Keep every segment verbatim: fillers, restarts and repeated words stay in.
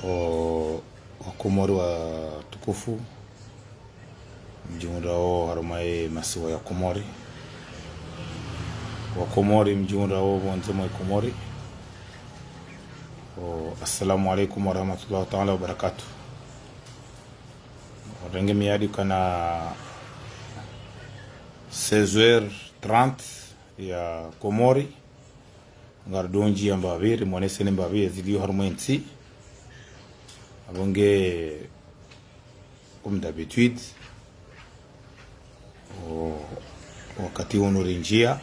O, Wakomori watukufu, mdjihundrao harumwa ye masiwa ya Komori. Wakomori mdjihundrao pvondze mwa Komori. O, assalamu alaikum warahmatullahi taala wabarakatuh. Rirenge miadi ukana seize heures trente ya Komori. Ngaridjo ndjia mbapvi, rimoneseni mbapvi ezilio harumwa entsi. Apvo nge, comme d'habitude, o, wakati unu rindjia,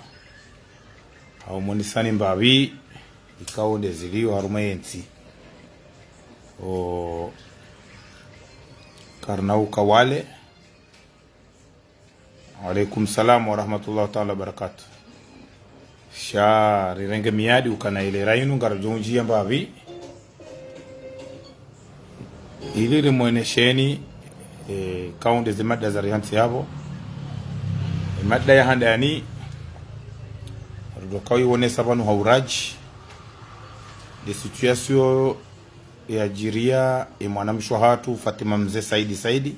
hau monesani mbapvi ikao nde zilio harumwa entsi. O, karina uka wale. Wa alaikum salam warahmatullahi taala wabarakatuh. Sha rirenge miadi ukana ile ra inu ngaridjo ndjia mbapvi, ili rimoneseni, e, ikao nde ze mada zarihantsi yapvo. E, mada ya handani, ridjo kao iwonesa pvanu ha uradji, nde situation yadjiria e mwanamshe wahatru Fatima Mze Saidi Saidi,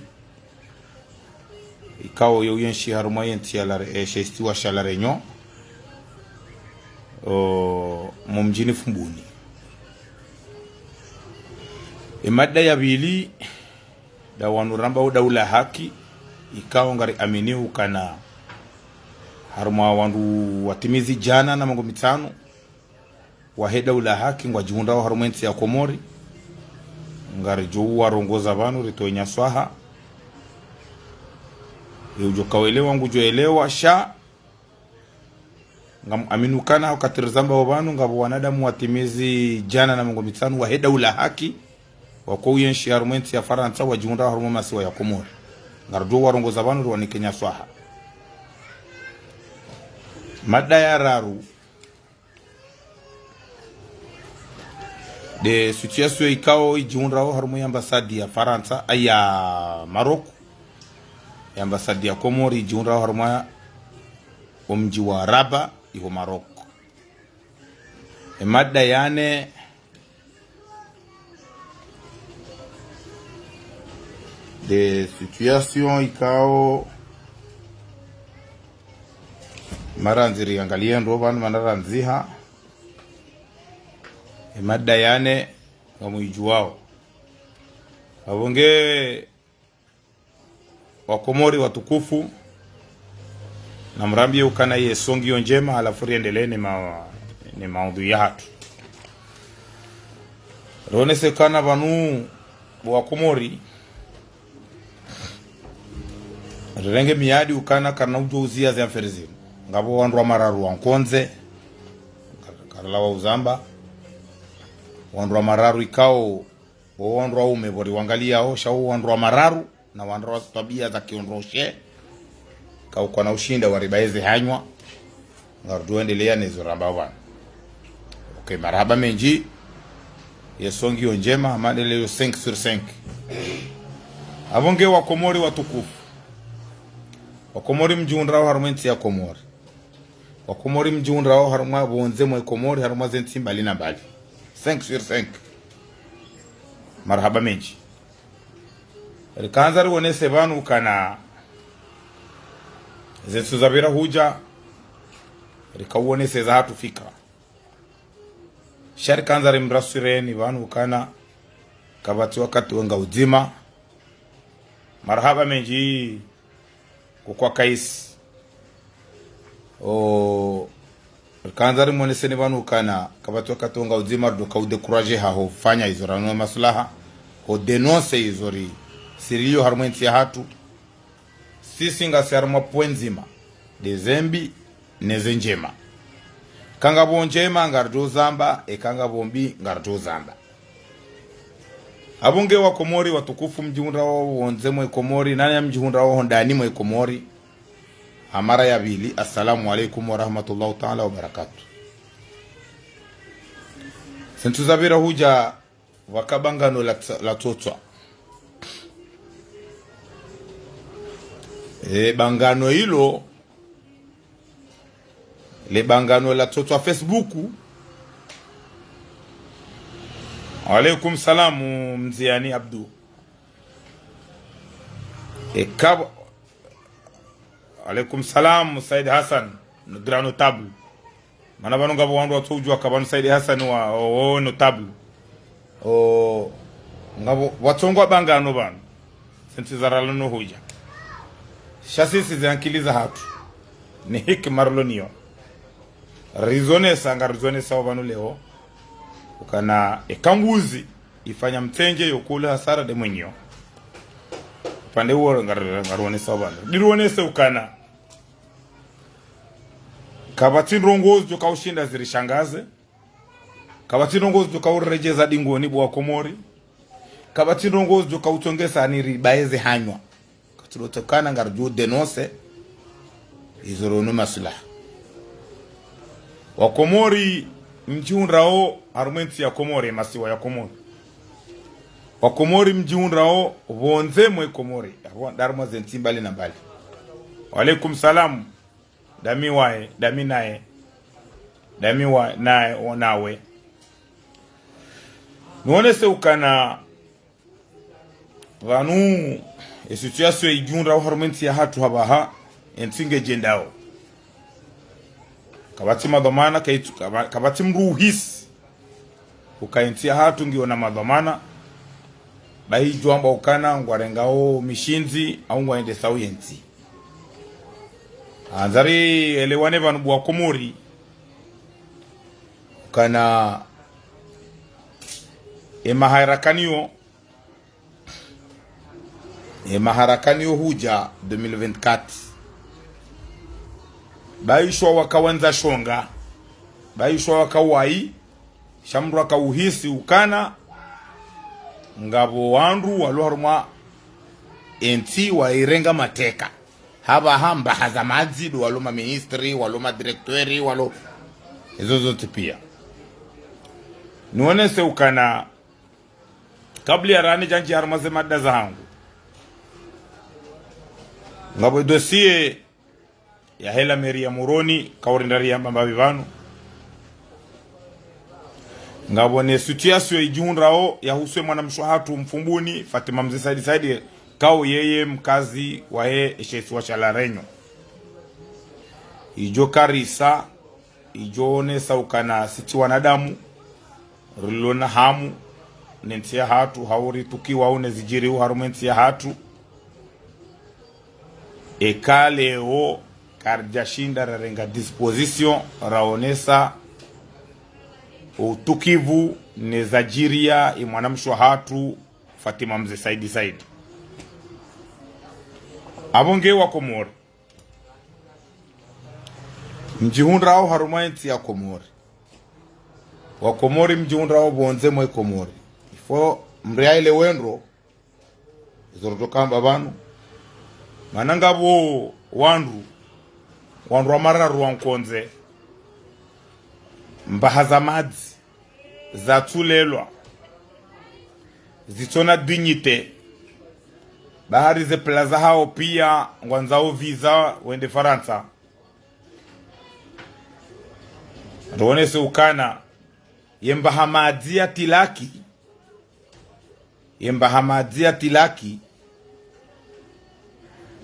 ikao yo uyenshi harumwa yentsi ya La Re-, e, she isiwa sha La Réunion, o, mo mdjini Fumbuni. E mada ya pvili, nda wanu ramba udaula haki, ikao ngariamini ukana harumwa wandru watimizi djana na mengo mitsanu wahe daula haki ngwadjihundrao harumwa entsi ya Komori. Ngaridjo uwarongoza pvanu ritowe nyaswaha. Ye udjo kaelewa ngudjo elewa, sha ngamuamini ukana wakati rizambao pvanu ngapvo wanadamu watimizi djana na mengo mitsanu wahe daula haki, wako uyenshi harumwa entsi ya Farantsa wadjihundrao harumwa masiwa ya Komori. Ngaridjo uwarongoza pvanu riwanike nyaswaha. Mada ya raru, nde situation ikao idjihundrao harumwa ye ambassade ya Farantsa, a, ya Maroc. Ye ambassade ya Komori idjihundrao harumwa o mdji wa Rabat, iho Maroc. E mada ya nne, nde situation ikao, marandzi riangalie ndro pvanu mana randziha. E mada ya nne, ngamwidjuwao. Apvo nge Wakomori watukufu, namrambie ukana ye songi yo ndjema, halafu riendelee ne ma-, ne maudhui yahatru. Rionese ukana pvanu Wakomori, rirenge miadi ukana karina udjo uzia ze affaires zinu. Ngapvo wandru wa mararu wa nkondze, kar-, karilawa uzamba, wandru wa mararu ikao, wo wandru waume pvo riwangaliao, sha wo wandru wa mararu, na wandru wa twabia za kiondroshe, kaukana ushinda waribaeze hanywa, ngarudjo endelea nezo ramba pvanu. Ok, marahaba mendji, ye songi yo ndjema, amade leo cinq sur cinq. Apvo nge Wakomori watukufu. Wakomori mdjihundrao harumwa entsi ya Komori. Wakomori mdjihundrao harumwa pvondze mwe Komori, harumwa ze ntsi mbali na mbali. Cinq sur cinq. Marahaba mendji. Rikandza riwonese pvanu ukana ze ntsihu zapvira hudja, rikawonese zahatru fikira. Sha rikandza rimraswireni pvanu ukana kapvatsi wakati wenga udzima. Marahaba mendji. Kukwa kaisi. O, rikandza rimoneseni pvanu ukana, kapvatsi wakati wenga udzima ridjo ka udécourager haho fanya izo ranua maslaha, ho dénoncer izo ri, siriliyo harumwa entsi yahatru. Sisi ngasi harumwa pvwe ndzima, nde zembi, neze ndjema. Eka ngapvo ndjema, ngaridjo zamba, eka ngapvo mbi, ngaridjo zamba. Apvo nge Wakomori watukufu mdjihundrao pvondze mwe Komori, nani ya mdjihundrao ho ndani mwe Komori. Ha mara ya pvili, assalamu alaikum warahmatullahi taala wabarakatuh. Ze ntsihu zapvira hudja, pvaka bangano la tsa-, la tsotswa. E, bangano ilo, le bangano la tsotswa Facebook, Wa alaikum salam, Mziani Abdu. Eka, wa alaikum salam, Said Hassan, no grand notable. Mana pvanu ngapvo wandru watsoudjuwa ka pvanu Said Hassan wa, o, o notable. O, ngapvo watsongwa bangano pvanu. Sentsi zaralo no hudja. Sha sisi ze ankili zahatru. Ni hikima rilo nayo. Rizonesa, ngarizonesao pvanu leo. Ukana eka mbuzi ifanya mtsendje, yo kula hasara nde mwenyeyo. Upande uwo ngari-, ngarionesao pvanu. Ndirionese ukana kapvatsi ndrongoo zidjo kaushinda zirishangaze. Kapvatsi ndrongoo zidjo kauredjeza dingoni bo wa Komori. Kapvatsi ndrongoo zidjo kautsongesa ni ribaeze hanywa. Katsi ndo tsokana ngaridjo dénoncer izo riono maslaha. Wa Komori mdjihundrao harumwa entsi ya Komori, masiwa ya Komori. Wa Komori mdjihundrao pvondze mwe Komori, apvo ndarumwa ze ntsi mbali na mbali. Wa alaikum salam. Ndami waye, ndami naye. Ndami wa, naye, o nawe. Nionese ukana pvanu e situation idjihundrao harumwa entsi yahatru hapvaha, entsi ngedjendao. Kapvatsi madhwamana, kaitsu-, kapva-, kapvatsi mndru uhisi uka entsi yahatru ngiyo na madhwamana, bahi idjo amba ukana ngwarengao mishindzi, au ngwaendesao yentsi. Handza rielewane pvanu bo wa Komori, ukana e maharakaniyo, e maharakaniyo hudja deux mille vingt-quatre. Baishwa wakawandza shonga. Baishwa wakawai. Sha mndru akauhisi ukana ngapvo wandru walo harumwa entsi wairenga mateka. Hapvaha mbaha za madzi ndo walo maministri, walo madirekteri, walo ezo zontsi pia. Nionese ukana kabla ya rani djandji harumwa ze mada zahangu, ngapvo dossier yahe la mairie ya Moroni, kauri ndari yamba mbapvi pvanu. Ngapvo ne situation idjihundrao yahusu e mwanamshe wahatru Mfumbuni, Fatima Mze Said Said, kao yeye mkazi wahe eshisiwa sha La Réunion. Idjo karisa, idjo onesa ukana sisi wanadamu, rilo na hamu ne ntsi yahatru, hau ritukiwao ne zidjiriwo harumwa entsi yahatru. Eka leo karidjashinda rarenga disposition, raonesa utukivu ne zadjiria e mwanamshe wahatru Fatima Mze Said Said. Apvo nge wa Komori mdjihundrao harumwa entsi ya Komori. Wa Komori mdjihundrao pvondze mwe Komori. Il faut mrielewe ndro izo rotsoka amba pvanu. Mana ngapvo wandru, wandru wa mararu wa nkondze, mbaha za madzi zatsulelwa, zitsona dignité. Bahari ze plaza hao pia ngwandzao visa wende Farantsa. Rionese ukana ye mbaha madzi ya tilaki, ye mbaha madzi ya tilaki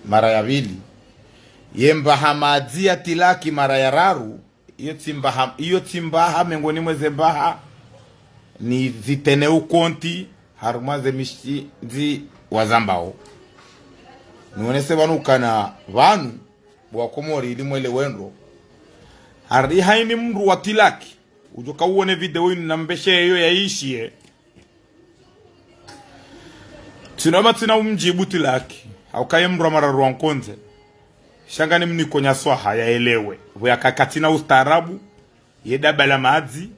mara ya pvili, ye mbaha madzi ya tilaki mara ya raru, iyo tsi mbaha, iyo tsi mbaha mengoni mwa ze mbaha ni zitene ukonti harumwa ze mishindzi wazambao. Nionese pvanu ukana pvanu, bo wa Komori ili mwelewe ndro. Hari haini mndru wa tilaki, udjo kauone video inu na mbeshe iyo yaishiye. Tsina matsina umdjibu tilaki. Hauka ye mndru wa mararu wa nkondze. Sha ngani mniko nya swaha yaelewe. Pvo yaka katsina ustaarabu, ye daba la madzi,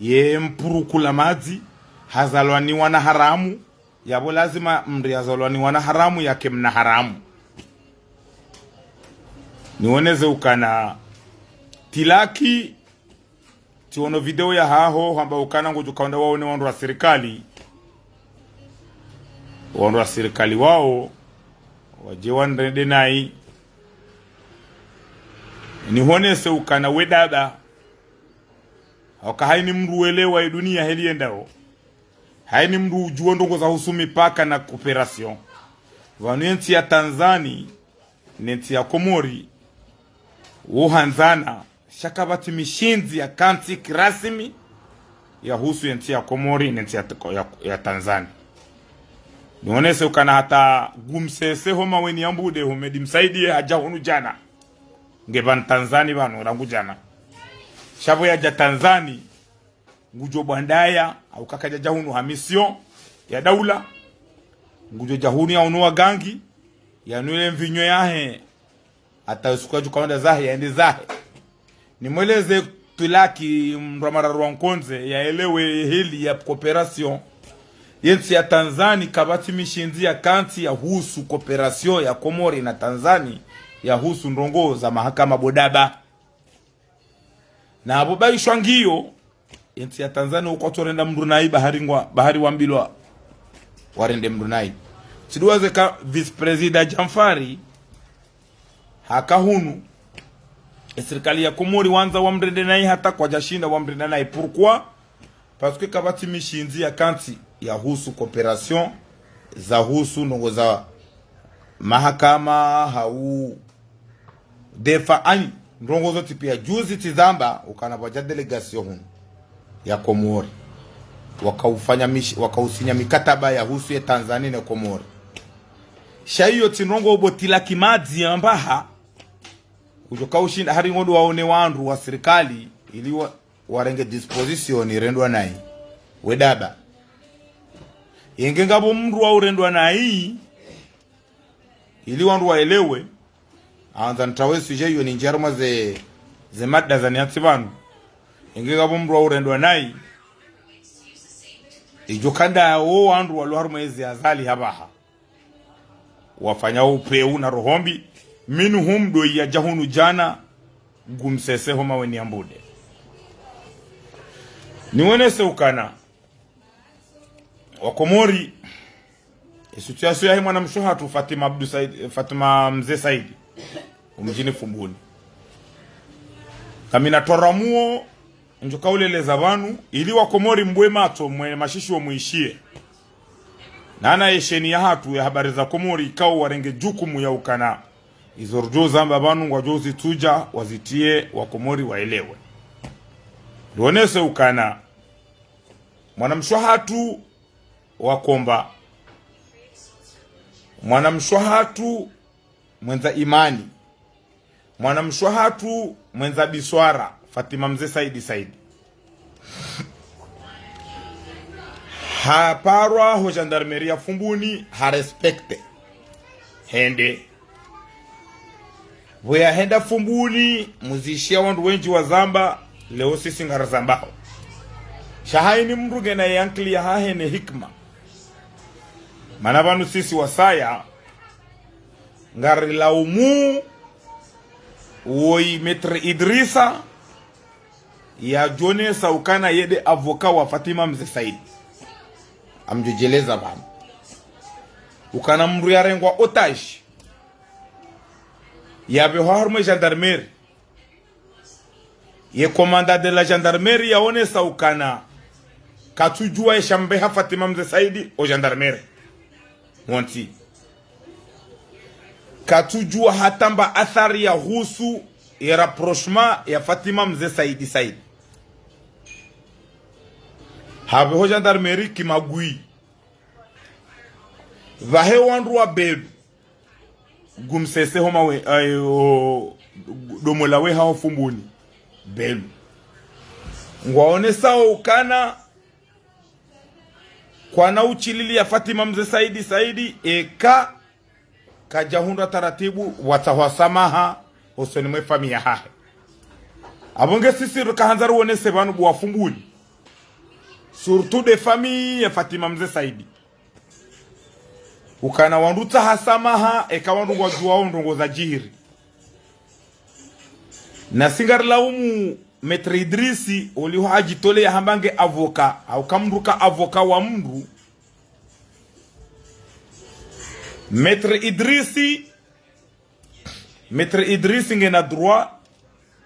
ye mpurukula madzi, hazalwa ni wana haramu, yapvo lazima mndru yazalwa ni wana haramu, yake mna haramu. Nionese ukana tilaki, tsiono video yahaho, hamba ukana ngudjo kaunda waone wandru wa sirikali. Wandru wa sirikali wao, wadje wanrende nayi. Nihonese ukana we daba, hauka haini mndru welewa ye dunia heli yendao. Hayini mndru udjuwa ndrongoo zahusu mipaka na coopération. Pvanu yentsi ya Tanzani, nentsi ya Komori, wohandzana, sha kapvatsi mishindzi ya kantsi kirasimi, yahusu yentsi ya Komori, nentsi ya, ya, ya Tanzani. Niwonese ukana hata Gumsese ho Maweni ya Mbude, Humedi Msaidie hadja hunu djana. Nge pvanu Tanzani pvanu, rangu djana. Sha pvo yadja Tanzani, ngudjo bwandaya, hau kakadjadja hunu ha mission ya daula. Ngudjo dja hunu ya hunu wa gangi, yanwele mvinyo yahe, hata usiku yadjo kawanda zahe, yaende zahe. Nimweleze twilaki mndru wa mararu wa nkondze, yaelewe heli ya coopération. Yentsi ya Tanzani, kapvatsi mishindzi ya kantsi yahusu coopération ya Komori na Tanzani, yahusu ndrongoo za mahakama bodaba. Na apvo bayishwa ngiyo, yentsi ya Tanzania ukwatsu renda mndru nayi bahari ngwa, bahari wambilwa warende mndru nayi. Tsidjuwa ze ka vice-président Djanfari, haka hunu, e sirikali ya Komori wandza wamrende nayi hata kwadjashinda wamrenda nayi. Pourquoi? Parce que kapvatsi mishindzi ya kantsi yahusu coopération, zahusu ndrongoo za mahakama, hau defa ani, ndrongoo zotsi piya. Juzi tsizamba, ukana pvwadja délégation hunu ya Komori. Wakaufanya mish-, wakausinya mikataba yahusu ye Tanzania ne Komori. Sha iyo tsi ndrongoo bo twilaki madzi yambaha, udjo kaushinda hari ngondo waone wandru wa sirikali, ili wa, warenge disposition irendwa nayi. We daba. Yenge ngapvo mndru wa urendwa nayi, ili wandru waelewe, handza nitawe sujet iyo nindjie harumwa ze, ze mada zanihatsi pvanu. Yenge ngapvo mndru wa urendwa nayi, idjo kanda wo wandru walo harumwa ezi Azali hapvaha. Wafanya upvewu na roho mbi, minhum ndo yadja hunu djana, Gumsese ho Maweni ya Mbude. Niwonese ukana, Wakomori, e situation yahe mwanamshe hatru Fatima Abdou Said, Fatima Mze Saidi, umdjini Fumbuni. Kamina twaramuo, ndjo kauleleza pvanu, ili Wakomori mbwe matso, mwe mashishiyo mwishiye. Nana ye sheni yahatru ya habari za Komori ikao warenge jukumu ya ukana izo ridjo zamba pvanu ngwadjo zitsudja wazitriye Wakomori waelewe. Riwonese ukana mwanamshe hatru wa Komba, mwanamshe hatru mwendza imani, mwanamshe hatru mwendza biswara, Fatima Mze Saidi Saidi. Haparwa ho gendarmerie ya Fumbuni, ha respecté. Hende. Pvo yahenda Fumbuni, muzishiya wandru wendji wazamba, leo sisi ngarizambaho. Sha hayini mndru ngena ye ankili yahahe ne hikima. Mana pvanu sisi wasaya, ngarilaumu woyi Maître Idrissa, yadjonesa ukana yende avocat wa Fatima Mze Saidi. Amdjodjeleza pvanu. Ukana mndru yarengwa otage. Yapvehwa harumwa e gendarmerie. Ye commandant de la gendarmerie yaonesa ukana katsudjuwa ye shambeha Fatima Mze Saidi o gendarmerie. Wontsi. Katsudjuwa hata mba athari yahusu ye rapprochement ya Fatima Mze Saidi Saidi. Hapveho gendarmerie kimagwi. Pvahe wandru wa Belu. Gumsese ho Mawe, ayo, domola we haho Fumbuni. Belu. Ngwaonesao ukana kwana uchilili ya Fatima Mze Saidi Saidi, eka kadjahundra taratibu, watsahwa samaha, hosoni mwe famiyi yahahe. Apvo nge sisi rikahandza riwonese pvanu bo wa Fumbuni. Surtout nde famiyi ya Fatima Mze Saidi. Ukana wandru tsaha samaha, eka wandru ngwadjuwao ndrongoo zadjiri. Nasi ngarilaumu Maître Idrissa, oliho hadjitole yahamba nge avocat, hauka mndru ka avocat wa mndru. Maître Idrissa, Maître Idrissa ngena droit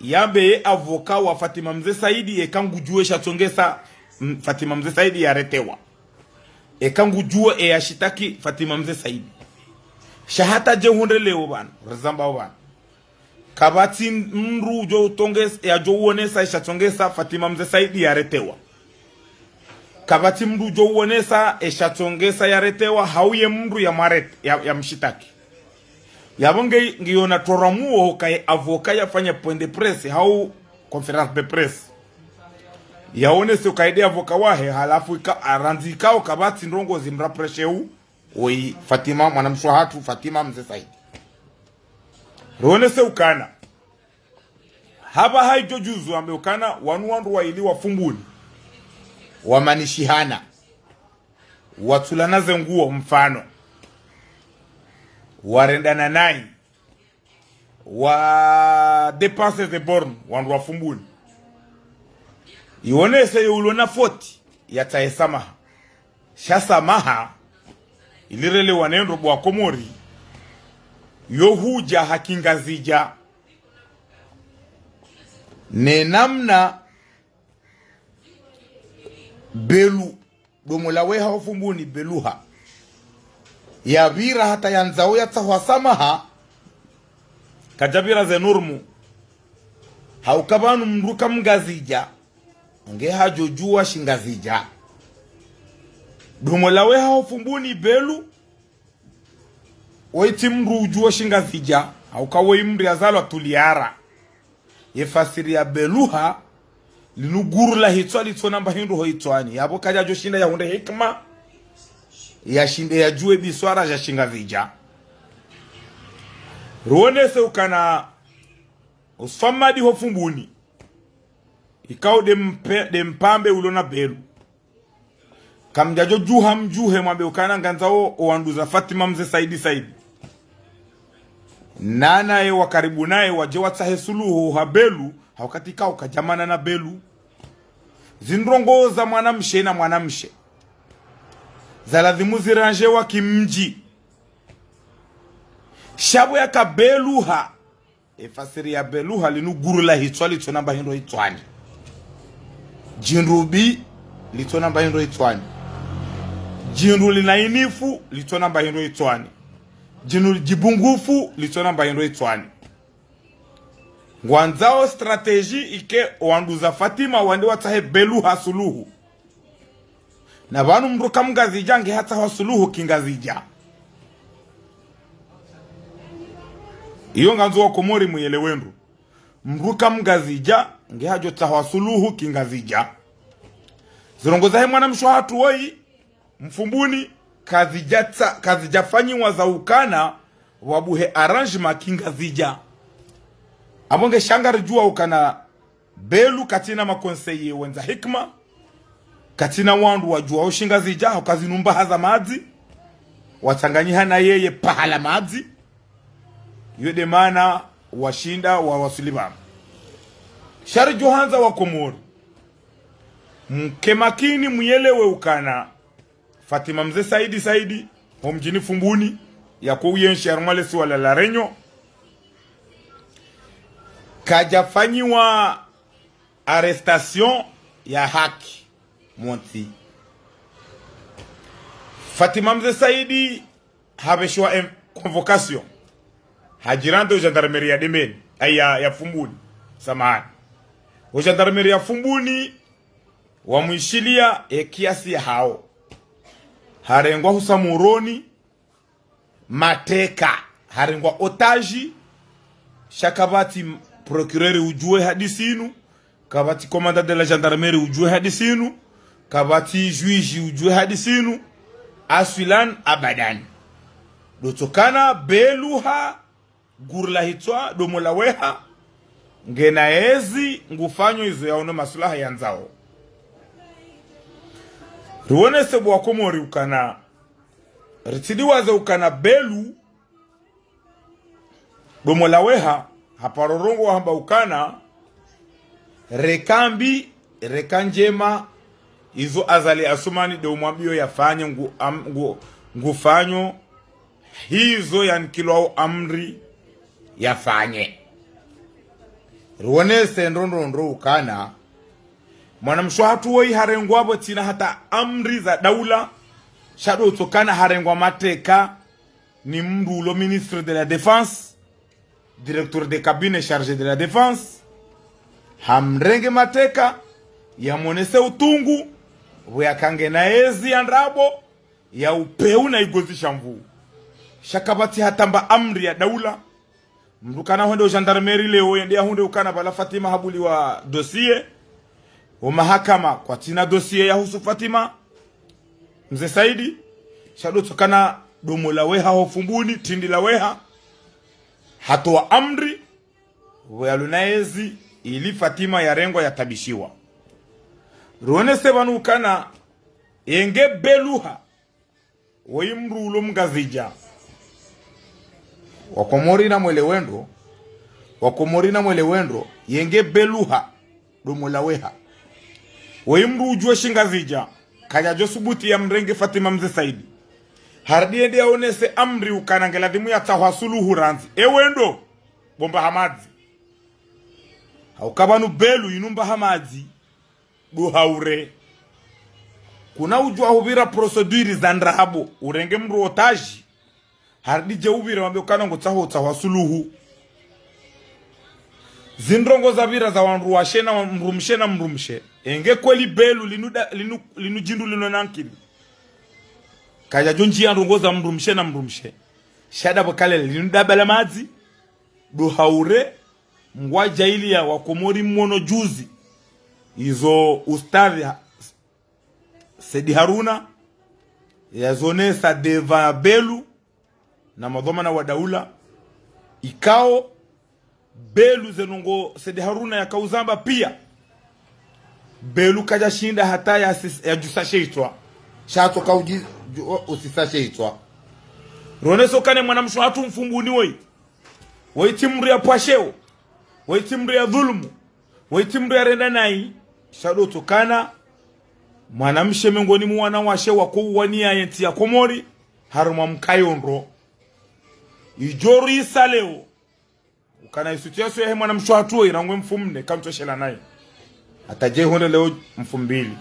yambe ye avocat wa Fatima Mze Saidi, eka ngudjuwe shatsongesa, mm, Fatima Mze Saidi yaretewa. Eka ngudjuo eya shitaki Fatima Mze Saidi. Sha hata dje hundre leo pvanu, rizambao pvanu. Kapvatsi mndru udjo utongesa, yadjo uonesa esha tsongesa Fatima Mze Saidi yaretewa. Kapvatsi mndru udjo uonesa esha tsongesa yaretewa, hau ye mndru ya mwarete, ya, ya mshitaki. Yapvo nge, ngiyo na toramuo kaye avocat yafanya point de presse, hau conférence de presse. Yaonese ukaye nde avocat wahe, halafu ika, arandzi ikao kapvatsi ndrongo zimrapprocheu, oyi Fatima, mwanamshe wahatru, Fatima Mze Saidi. Rionese ukana. Hapvaha idjo juzu ambe ukana, wanu wandru waili wa Fumbuni. Wamanishihana. Watsulana ze nguo mfano. Warendana nayi. Wa dépasser ze bornes, wandru wa Fumbuni. Ionese yo ulo na faute, yatsahe samaha. Sha samaha, ili relewane ndro bo wa Komori, yo hudja ha Kingazidja. Ne namna Belu, domo la weha ho Fumbuni Beluha. Yapvira hata yandzao yatsahwa samaha, kadjapvira ze normes. Hauka pvanu mndru ka Mngazidja, nge hadjo djuwa Shingazidja. Domo la weha ho Fumbuni Belu, woyi tsi mndru udjuwa Shingazidja, hauka woyi mndru yazalwa Tuliara. Ye fasiri ya Beluha, linu guru la hitswa litsona mba hindru ho itswani. Yapvo kadjadjo shinda yahundre hikima, yashinde yadjuwe biswara dja Shingazidja. Rionese ukana Uswamadi ho Fumbuni. Ikao nde mpe-, nde mpambe ulo na Belu. Kamdjadjo djuha mdjuhe mwambe ukana ngandzao owanduza Fatima Mze Saidi Saidi. Nanaye wa karibu naye wadje watsahe suluhu ha Belu, ha wakati kao kadjamana na Belu. Zindrongo za mwanamshe na mwanamshe. Za lazimu ziranjewa kimdji. Sha pvo yaka Beluha. Efasiri ya Beluha linu guru la hitswa litsona mba hindru itswani. Djindru bi litsona mba hindru itswani. Djindru lina inifu litsona mba hindru itswani. Djindru djibungufu litsona mba hindru itswani. Ngwandzao stratégie ike wanduza Fatima wande watsahe Beluha suluhu. Na pvanu mndru ka Mngazidja nge hatsahwa suluhu Kingazidja. Iyo ngandzo wa Komori muyelewe ndro. Mndru ka Mngazidja nge hadjo tsahwa suluhu Kingazidja. Zirongo zahe mwanamshe wahatru woyi, Mfumbuni, kazidjatsa-, kazidjafanyiwa za ukana, wabuhe arrangement Kingazidja. Apvo nge sha ngaridjuwa ukana Belu katsina ma conseillers wendza hikima, katsina wandru wadjuwao Shingazidja, hauka zinu mbaha za madzi, watsanganyiha na yeye pahala madzi, yo nde mana washinda wa waswili pvanu. Sha ridjo handza wa Komori. Mke makini muyelewe ukana, Fatima Mze Saidi Saidi, ho mdjini Fumbuni, yako uyenshi harumwa le siwa la La Réunion. Kadjafanyiwa arrestation ya haki, montsi. Fatima Mze Saidi, hapveshiwa em-, convocation. Hadjirande o gendarmerie ya Dembeni, ay, ya, ya Fumbuni, samahani. O gendarmerie ya Fumbuni, wamwishiliya ye kiasi yahao. Harengwa husa Moroni, mateka, harengwa otage, sha kapvatsi procureur udjuwe hadisi inu, kapvatsi commandant de la gendarmerie udjuwe hadisi inu, kapvatsi juge udjuwe hadisi inu, aswilan abadan. Ndo tsokana Beluha, guru la hitswa, domo la weha, ngena ezi, ngufanyo izo yaono maslaha yandzao. Riwonese bo wa Komori ukana, ritsidiwaze ukana Belu, domo la weha, haparo rongowa hamba ukana, reka mbi, reka ndjema, izo Azali Assoumani nde umwambiyo yafanye ngu am-, ngu, ngufanyo, hizo yanikilwao amri yafanye. Riwonese ndro ndro ndro ukana, mwanamshe wahatru woyi harengwa pvo tsina hata amri za daula, Sha ndo utsokana harengwa mateka ni mndru ulo ministre de la Défense, directeur de cabinet chargé de la Défense. Hamrenge mateka, yamonese utungu, pvo yakangena ezi ya ndrabo, ya upeu na igozi sha mvuu. Sha kapvatsi hata mba amri ya daula. Mndru kana hwende o gendarmerie leo, yende yahundre ukana pvala Fatima habuliwa dossier. O mahakama kwatsina dossier yahusu Fatima Mze Saidi. Sha ndo utsokana domo la weha ho Fumbuni, tindi la weha. Hatowa amri, pvo yalona ezi, ili Fatima yarengwa yatabishiwa. Ruonese pvanu ukana, yenge Beluha, woyi mndru ulo Mngazidja. Wakomori namwelewe ndro, Wakomori namwelewe ndro, yenge Beluha, domo la weha. Woyi mndru udjuwa Shingazidja, kadjadjo subuti yamrenge Fatima Mze Saidi. Harudi yende yaonese amri ukana nge ladhimu yatsahwa suluhu randzi. Ewe ndo, bo Mbahamadzi. Hauka pvanu Belu inu Mbahamadzi. Ndo haure. Kuna udjuwa hupvira procédure za ndrabo, urenge mndru otage. Harudi dje upvira wambe ukana ngotsaho utsahwa suluhu. Zindrongo zapvira za wandru washe na wa-, mdrumshe na mdrumshe. Enge kweli Belu linu da-, linu, linu djindru linu na nkili. Kadjadjo ndjiya ndrongo za mdrumshe na mdrumshe. Sha ndapvo kalele linu daba la madzi. Ndo haure. Ngwadjayiliya Wakomori mwono juzi. Izo ustadhi ha-, Saidi Haruna yazonesa devant Belu na madhwamana wa daula. Ikao Belu ze ndrongo Saidi Haruna yakauzamba pia. Belu kadjashinda hata ya sis-, yadjusa she itswa. Sha tsoka udji-, dju-, usisa she itswa. Ruonese ukana mwanamshe hatru Mfumbuni woyi. Woyi tsi mndru ya pvwasheo. Woyi tsi mndru ya dhulumu. Woyi tsi mndru ya renda nayi. Sha ndo utsokana mwanamshe mengoni mwa wanawashe wako uwaniya yentsi ya Komori, harumwa mkayo ndro. Idjo ruisa leo. Ukana i situation yahe mwanamshe hatru woyi rangu mfumne, kamtsoshela nayi. Hata dje hundre leo mfumbili.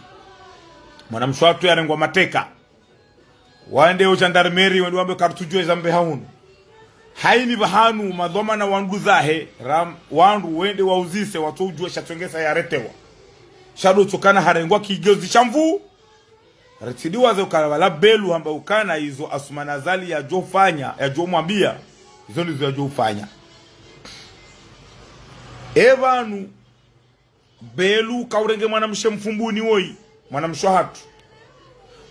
Mwanamshe hatru yarengwa mateka. Wende o gendarmerie, wende wambe kartsudjuwa eza mbe hahunu. Hayini pvahanu, madhwamana wandru zahe, ram-, wandru wende wauzise, watsoudjuwa esha tsongesa yaretewa. Sha ndo utsokana harengwa kigozi sha mvuu. Ritsidiwaze ukana pvala Belu hamba ukana izo Assoumani Azali yadjofanya, yadjomwambiya, izo ndizo yadjofanya. E pvanu, Belu kaurenge mwanamshe Mfumbuni woyi, mwanamshe hatru.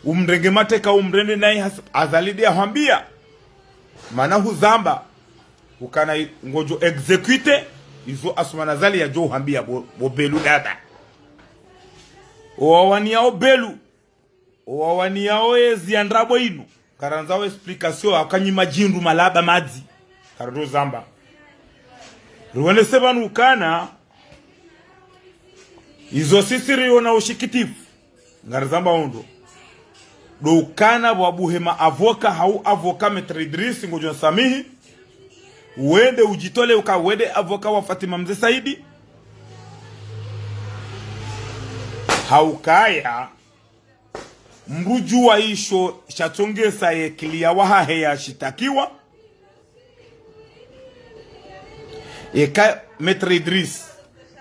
Umrenge mateka umrende nayi has-, Azali nde yahwambiya. Mana huzamba, ukana i-, ngodjo exécuter, izo Assoumani Azali yadjo uhwambiya bo, bo Belu dada. Owawaniyao Belu, owawaniyao ezi ya ndrabo inu. Karandzao explication, hauka nyi madjindru malaba madzi. Kardo zamba. Ruonese pvanu ukana, izo sisi riona ushikitifu. Ngarizamba ondro. Ndo ukana pvwabuhe ma avocat, hau avocat Maître Idriss, ngodjo nsamihi. Wende udjitole uka wende avocat wa Fatima Mze Saidi. Haukaya mndru udjuwa isho sha tsongesa ye client wahahe yashitakiwa. Eka Maître Idriss,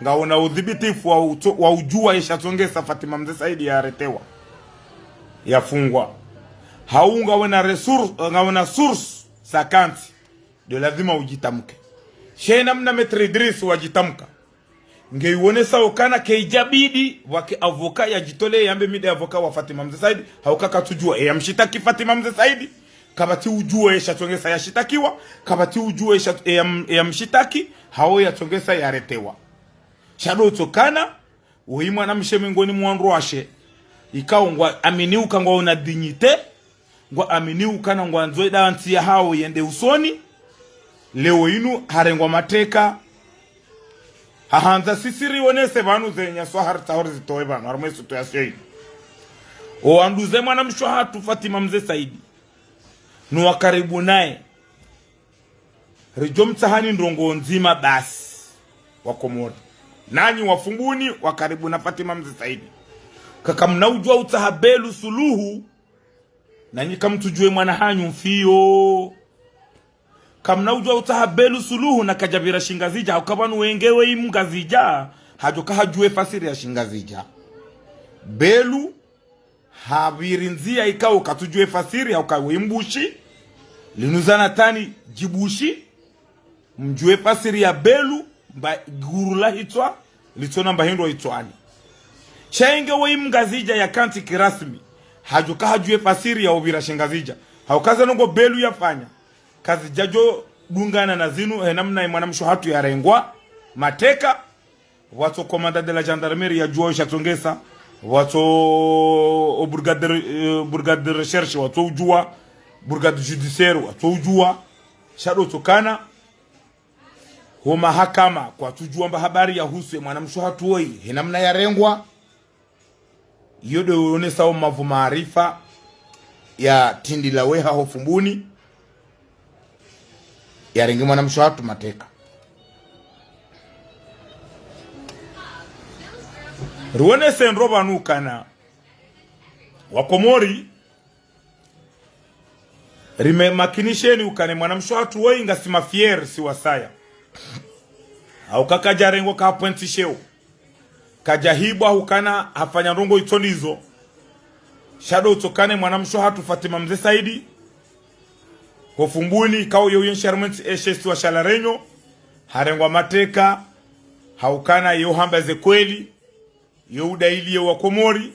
ngawona udhibitifu wa utso-, wa udjuwa ye sha tsongesa Fatima Mze Saidi yaretewa, yafungwa. Hau ngawona ressource, ngawona source za kantsi, ndo lazima udjitamke. She namna Maître Idriss wadjitamka. Ngeyiwonesa ukana kayidjabidi pvwake avocat yadjitole yambe mi nde avocat wa Fatima Mze Saidi, hauka katsudjuwa eyamshitaki Fatima Mze Saidi, kapvatsi udjuwa esha tsongesa yashitakiwa, kapvatsi udjuwa esha, eyam-, eyamshitaki, hau yatsongesa yaretewa. Sha ndo utsokana, woyi mwanamshe mengoni mwa wandru washe, ikao ngwaamini uka ngwaona dignité, ngwaamini ukana ngwandzo eda ntsi yahawo yende usoni, leo inu harengwa mateka, hahandza sisi rionese pvanu ze nyaswa haritsaho rizitowe pvanu, harumwa esutu ya sho inu. Owandru ze mwanamshe hatru Fatima Mze Saidi, no wakaribu naye. Ridjo mtsahani ndrongo ndzima basi, Wakomori. Nanyi Wafumbuni, wakaribu na Fatima Mze Saidi. Kakamna udjuwa utsaha Belu suluhu, Nanyi kamtsudjuwe mwana hanyu mfiyo. Kamna udjuwa utsaha Belu Suluhu na kadjapvira Shingazidja, hauka pvanu wenge weyi Mngazidja, hadjo kahadjuwe fasiri ya Shingazidja. Belu hapviri ndziya ikao katsudjuwe fasiri, hauka weyi Mbushi, linu zana tani djibushi, mdjuwe fasiri ya Belu, mba guru la hitswa, litsona mba hindru hitswani. Sha yenge weyi Mngazidja ya kantsi kirasmi, hadjo kahadjuwe fasiri ya upvira Shingazidja. Hauka ze ndrongo Belu yafanya kazidjadjo dungana na zinu, he namna ye mwanamshe hatru yarengwa mateka, watso commandant de la gendarmerie yadjuwa usha tsongesa, watso o brigade, eh, brigade de recherche watso udjuwa, brigade judiciaire watso udjuwa, sha ndo tsokana ho mahakama kwatsudjuwa mba habari yahusu ye mwanamshe hatru woyi, he namna yarengwa. Iyo ndo yonesao mavu maarifa ya tindi la weha ho Fumbuni, yarenge mwanamshe hatru mateka. Rionese ndro pvanu ukana Wakomori, rime makinisheni ukana ye mwanamshe hatru woyi ngasi mafier, si wasaya. Hauka kadjarengwa kapvwentsi sheo. Kadjahibwa hukana hafanya ndrongo itso ndizo. Sha ndo tsokana ye mwanamshe hatru Fatima Mze Saidi, ho Fumbuni, kao yo yenshi harumwa entsi, eshe isiwa sha La Réunion, harengwa mateka, haukana yo hamba ze kweli, yo udayili ye Wakomori,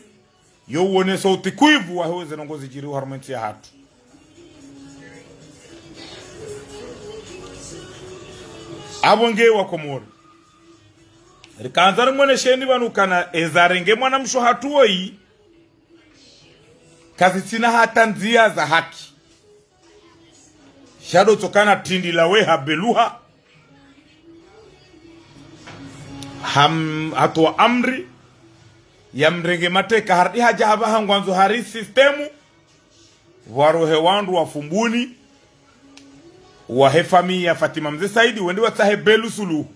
yo uonesa utikwivu wahe ze ndrongo zidjiri harumwa entsi yahatru. Apvo nge Wakomori, rikandza rimwonesheni pvanu ukana eza renge mwanamshe hatru woyi, kazitsina hata ndziya za haki. Sha ndo tsokana tindi la weha Beluha, ham-, hatowa amri ya mrenge mateka, harudi hadja hapvaha ngwandzo hari système, pvwarohe wandru wa Fumbuni, wahe famiyi ya Fatima Mze Saidi, wende watsahe Belu Suluhu.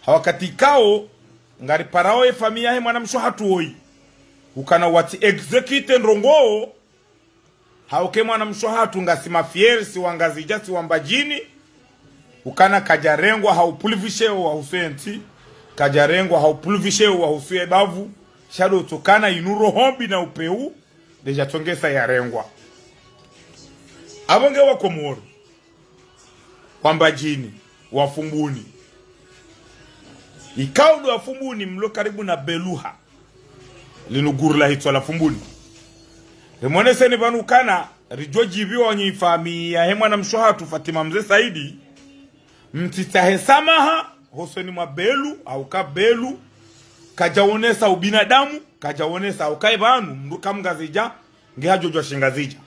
Ha wakati kao, ngariparao ye famiyi yahe mwanamshe hatru woyi, ukana watsi exécuter ndrongo, hauka ye mwanamshe hatru ngasi mafier, si Wangazidja, si Wambadjini, ukana kadjarengwa ha upvulivisheo wahusu entsi, kadjarengwa ha upvulivisheo wahusu ye bavu, sha ndo tsokana inu roho mbi na upvewu, ndedja tsongesa yarengwa. Apvo nge Wakomori, Wambadjini, Wafumbuni. Ikao ndo Wafumbuni mlo karibu na Beluha, linu guru la hitswa la Fumbuni. Rimwoneseni pvanu ukana ridjo djiviwa nyi famiyi yahe mwanamshe hatru Fatima Mze Saidi, mtsitsahe samaha hosoni mwa Belu, hauka Belu kadjaonesa ubinadamu, kadjaonesa hauka ye pvanu mndru ka Mngazidja, nge hadjodjuwa Shingazidja.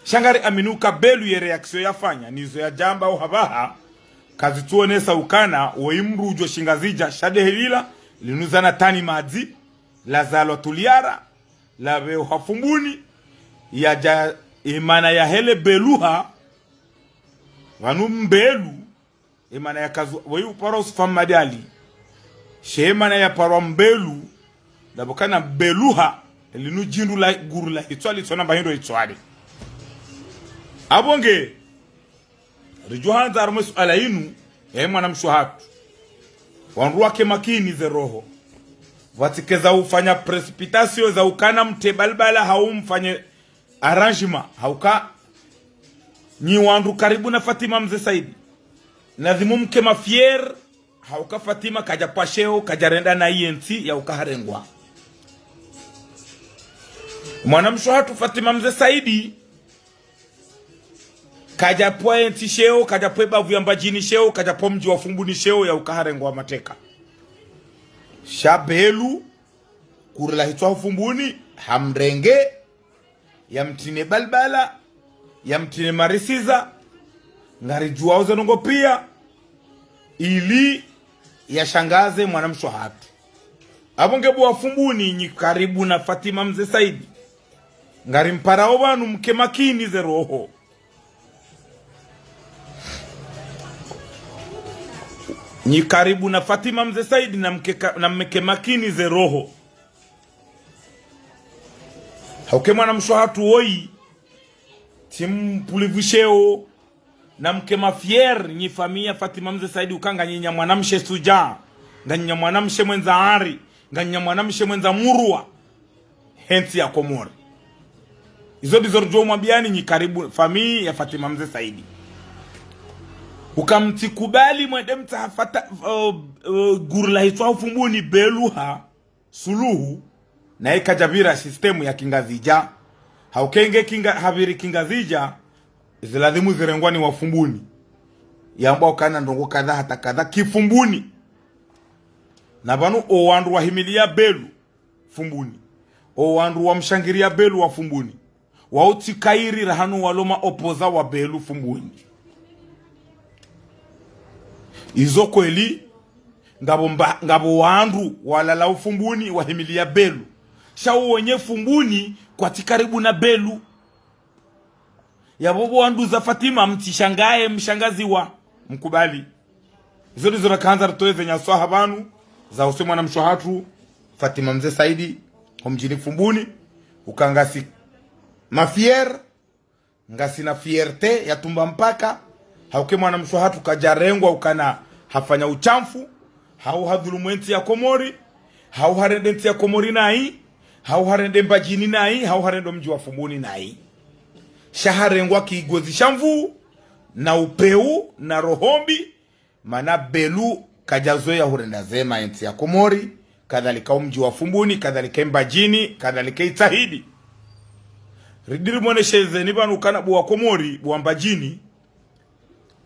Sha ngari amini uka Belu ye réaction yafanya, nizo yadjamba uhapvaha, kazitsuonesa ukana woyi mndru udjuwa Shingazidja, sha ndehe lila, linu zana tani madzi, lazalwa Tuliara, lapveha Fumbuni, yadja emana yahe le Beluha, pvanu Mbelu, emana yakazu, woyi uparwa Usufa Mmadi Ali. She emana yaparwa Mbelu, ndapvo kana Beluha, linu djindru la guru la hitswa litsona mba hindru hitswani. Apvo nge, ridjo handza harumwa ye suala inu, yahe mwanamshe hatru. Wandru wake makini ze roho. Pvatsi ke za ufanya précipitation za ukana mtre balbala hau mfanye arrangement, hauka nyi wandru karibu na Fatima Mze Saidi, lazimu mke mafier, hauka Fatima kadjapvwa sheo, kadjarenda na yentsi yauka harengwa. Mwanamshe hatru Fatima Mze Saidi, kadjapvwa yentsi sheo, kadjapvwa bavu ya Mbadjini sheo, kadjapvwa mdji wa Fumbuni sheo yauka harengwa mateka. Sha Belu, guru la hitswa ho Fumbuni, hamrenge, yamtrine balbala, yamtrine marisiza, ngaridjuwao ze ndrongo pia, ili yashangaze mwanamshe hatru. Apvo nge bo Wafumbuni nyi karibu na Fatima Mze Saidi, ngarimparao pvanu mke makini ze roho. Nyi karibu na Fatima Mze Saidi na mke ka-, na mke makini ze roho. Hauka ye mwanamshe hatru woyi, Tsimpulivu sheo, na mke mafier, nyi famiyi ya Fatima Mze Saidi, uka nganyi nya mwanamshe suja, nganyi nya mwanamshe mwendza ari, nganyi nya mwanamshe mwendza murwa, he ntsi ya Komori. Izo ndizo ridjo mwambiyani nyi karibu famiyi ya Fatima Mze Saidi. Uka mtsikubali mwende mtsaha Fata, uh, uh, gurula hitswa Fumbuni Beluha Suluhu, naye kadjapvira système ya Kingazidja. Hauka nge Kinga, hapviri Kingazidja, zilazimu zirengwa ni wa Fumbuni. Yamba ukana ndrongo kadha hata kadha ki Fumbuni. Na pvanu owandru wahimiliya Belu Fumbuni, owandru wamshangiriya Belu wa Fumbuni, wautsi kairi rahanu walo ma opposants wa Belu Fumbuni. Izo kweli, ngapvo mba, ngapvo wandru walala Fumbuni wahimiliya Belu. Sha uwo wenye Fumbuni kwatsi karibu na Belu. Yapvo pvo wandru za Fatima mtsishangaye mshangaziwa. Mkubali. Izo ndizo rakandza ritowe ze nyaswaha pvanu, za use mwanamshe hatru, Fatima Mze Saidi, ho mdjini Fumbuni, uka ngasi mafier, ngasina fierté ya tumba mpaka, hauka mwanamshe hatru kadjarengwa ukana hafanya ushamfu, hau hadhulumu entsi ya Komori, hau harende ntsi ya Komori nayi, hau harende Mbadjini nayi, hau harende mdji wa Fumbuni nayi. Sha harengwa kigozi sha nvu, na upeu, na roho mbi, mana Belu kadjazoweya hurenda zema entsi ya Komori, kadhalika umdji wa Fumbuni, kadhalika Mbadjini, kadhalika Itsahidi. Ridiri mwoneshe zeni pvanu ukana bo wa Komori, bo wa Mbadjini,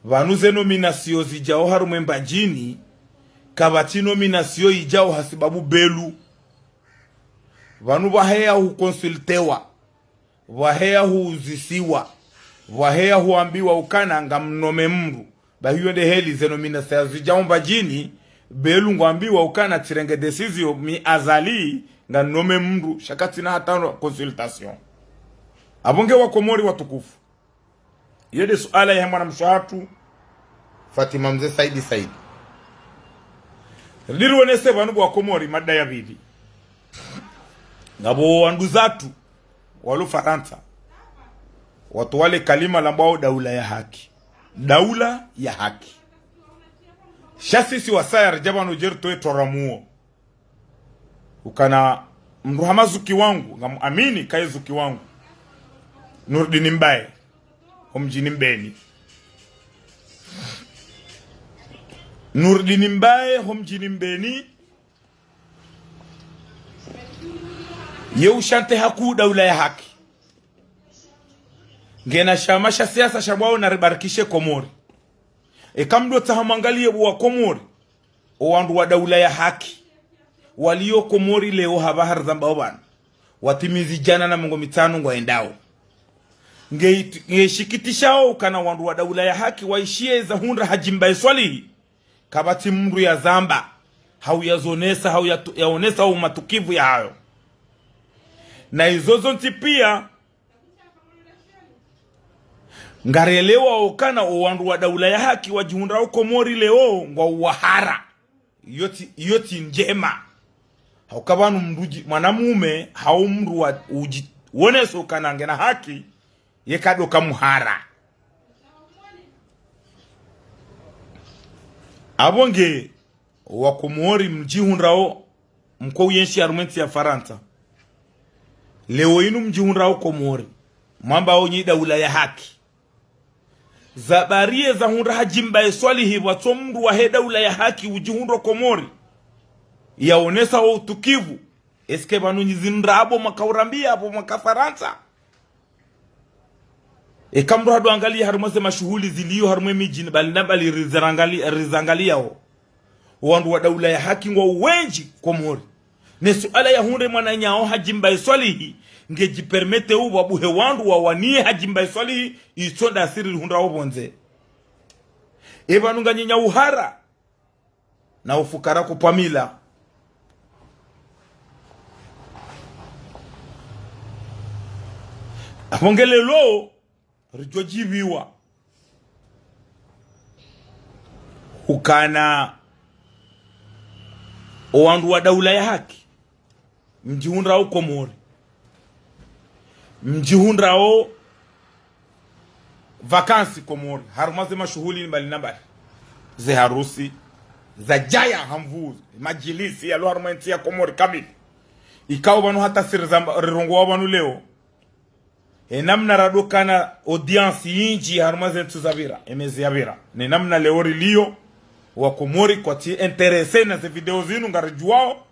pvanu ze nomination zidjao harumwa Mbadjini, kapvatsi nomination idjao hasibabu Belu. Pvanu pvwaheya hukonsultewa, pvwaheya huuzisiwa, pvwaheya huambiwa ukana ngamnome mndru. Ba hiyo nde heli ze nomination zidjao Mbadjini, Belu ngwambiwa ukana tsirenge décision mi Azali, nganome mndru, sha katsina hata consultation. Apvo nge wa Komori watukufu. Iyo nde suala ya mwanamshe hatru, Fatima Mze Saidi Saidi. Ridiri wonese pvanu bo wa Komori mada ya pvili. Ngapvo wanduzatru walo Farantsa, watowa le kalima lambwao daula ya haki. Daula ya haki. Sha sisi wasaya ridja pvanu dje ritowe turamuo. Ukana mndru hama zuki wangu, ngamuamini kaye zuki wangu, Nurdini Mbaye, ho mdjini Mbeni. Nurdini Mbaye, ho mdjini Mbeni, ye ushante hakuu daula ya haki. Ngena shama sha siasa shambwao Naribarikishe Komori. Eka mdru tsaha mwangaliye bo wa Komori, owandru wa daula ya haki waliyo Komori leo hapvaha rizambao pvanu, watimizi djana na mengo mitsanu ngwaendao. Nge, nge shikitishao ukana wandru wa daula ya haki waishiye za hundra Hadji Mbaye Swalihi, kapvatsi mndru yazamba, hau yazonesa, hau ya, yaonesa umatukivu yahayo. Na izo zontsi pia, ngarelewa ukana owandru wa daula ya haki wadjihundrao Komori leo ngwao wahara. Iyo tsi, iyo tsi ndjema. Hauka pvanu mndru dji, mwanamume, hau mndru wa, udji, woneso ukana ngena haki, ye kadoka muhara. Apvo nge, wa Komori mdjihundrao, mko uyenshi harumwa entsi ya Farantsa. Leo inu mdjihundrao Komori, mwambao nyi daula ya haki. Za bariye za hundra Hadji Mbaye Swalihi pvwatso mndru wahe daula ya haki udjihundro Komori, yaonesa wo utukivu. Est-ce que pvanu nyi zindrabo mwaka urambia apvo mwaka Farantsa? Eka mndru hadu angaliya harumwa ze mashuhuli ziliyo harumwa emidjini, bali na bali rizirangali, rizangaliyao, wandru wa daula ya haki ngwao wendji Komori. Ne suala ya hundre mwananyao Hadji Mbaye Swalihi, ngedji permettre upvwa buhe wandru wawaniye Hadji Mbaye Swalihi, itso ndasi rihundrao pvondze. Epvanu nganyi nya uhara na ufukara kupvamila. Apvo nge leo ridjo djiviwa ukana owandru wa daula ya haki mdjihundrao Komori, mdjihundrao vacances Komori, harumwa ze mashuhuli mbali na mbali, ze harusi, zadjaya ha nvu, madjilisi yalo harumwa entsi ya Komori kamili. Ikao pvanu hata si rizamba, rirongowa pvanu leo, e namna radokana audience nyindji harumwa ze ntsu zapvira, e mezi yapvira, ne namna leo riliyo, wa Komori kwatsi intéressé na ze video zinu ngaridjuwao,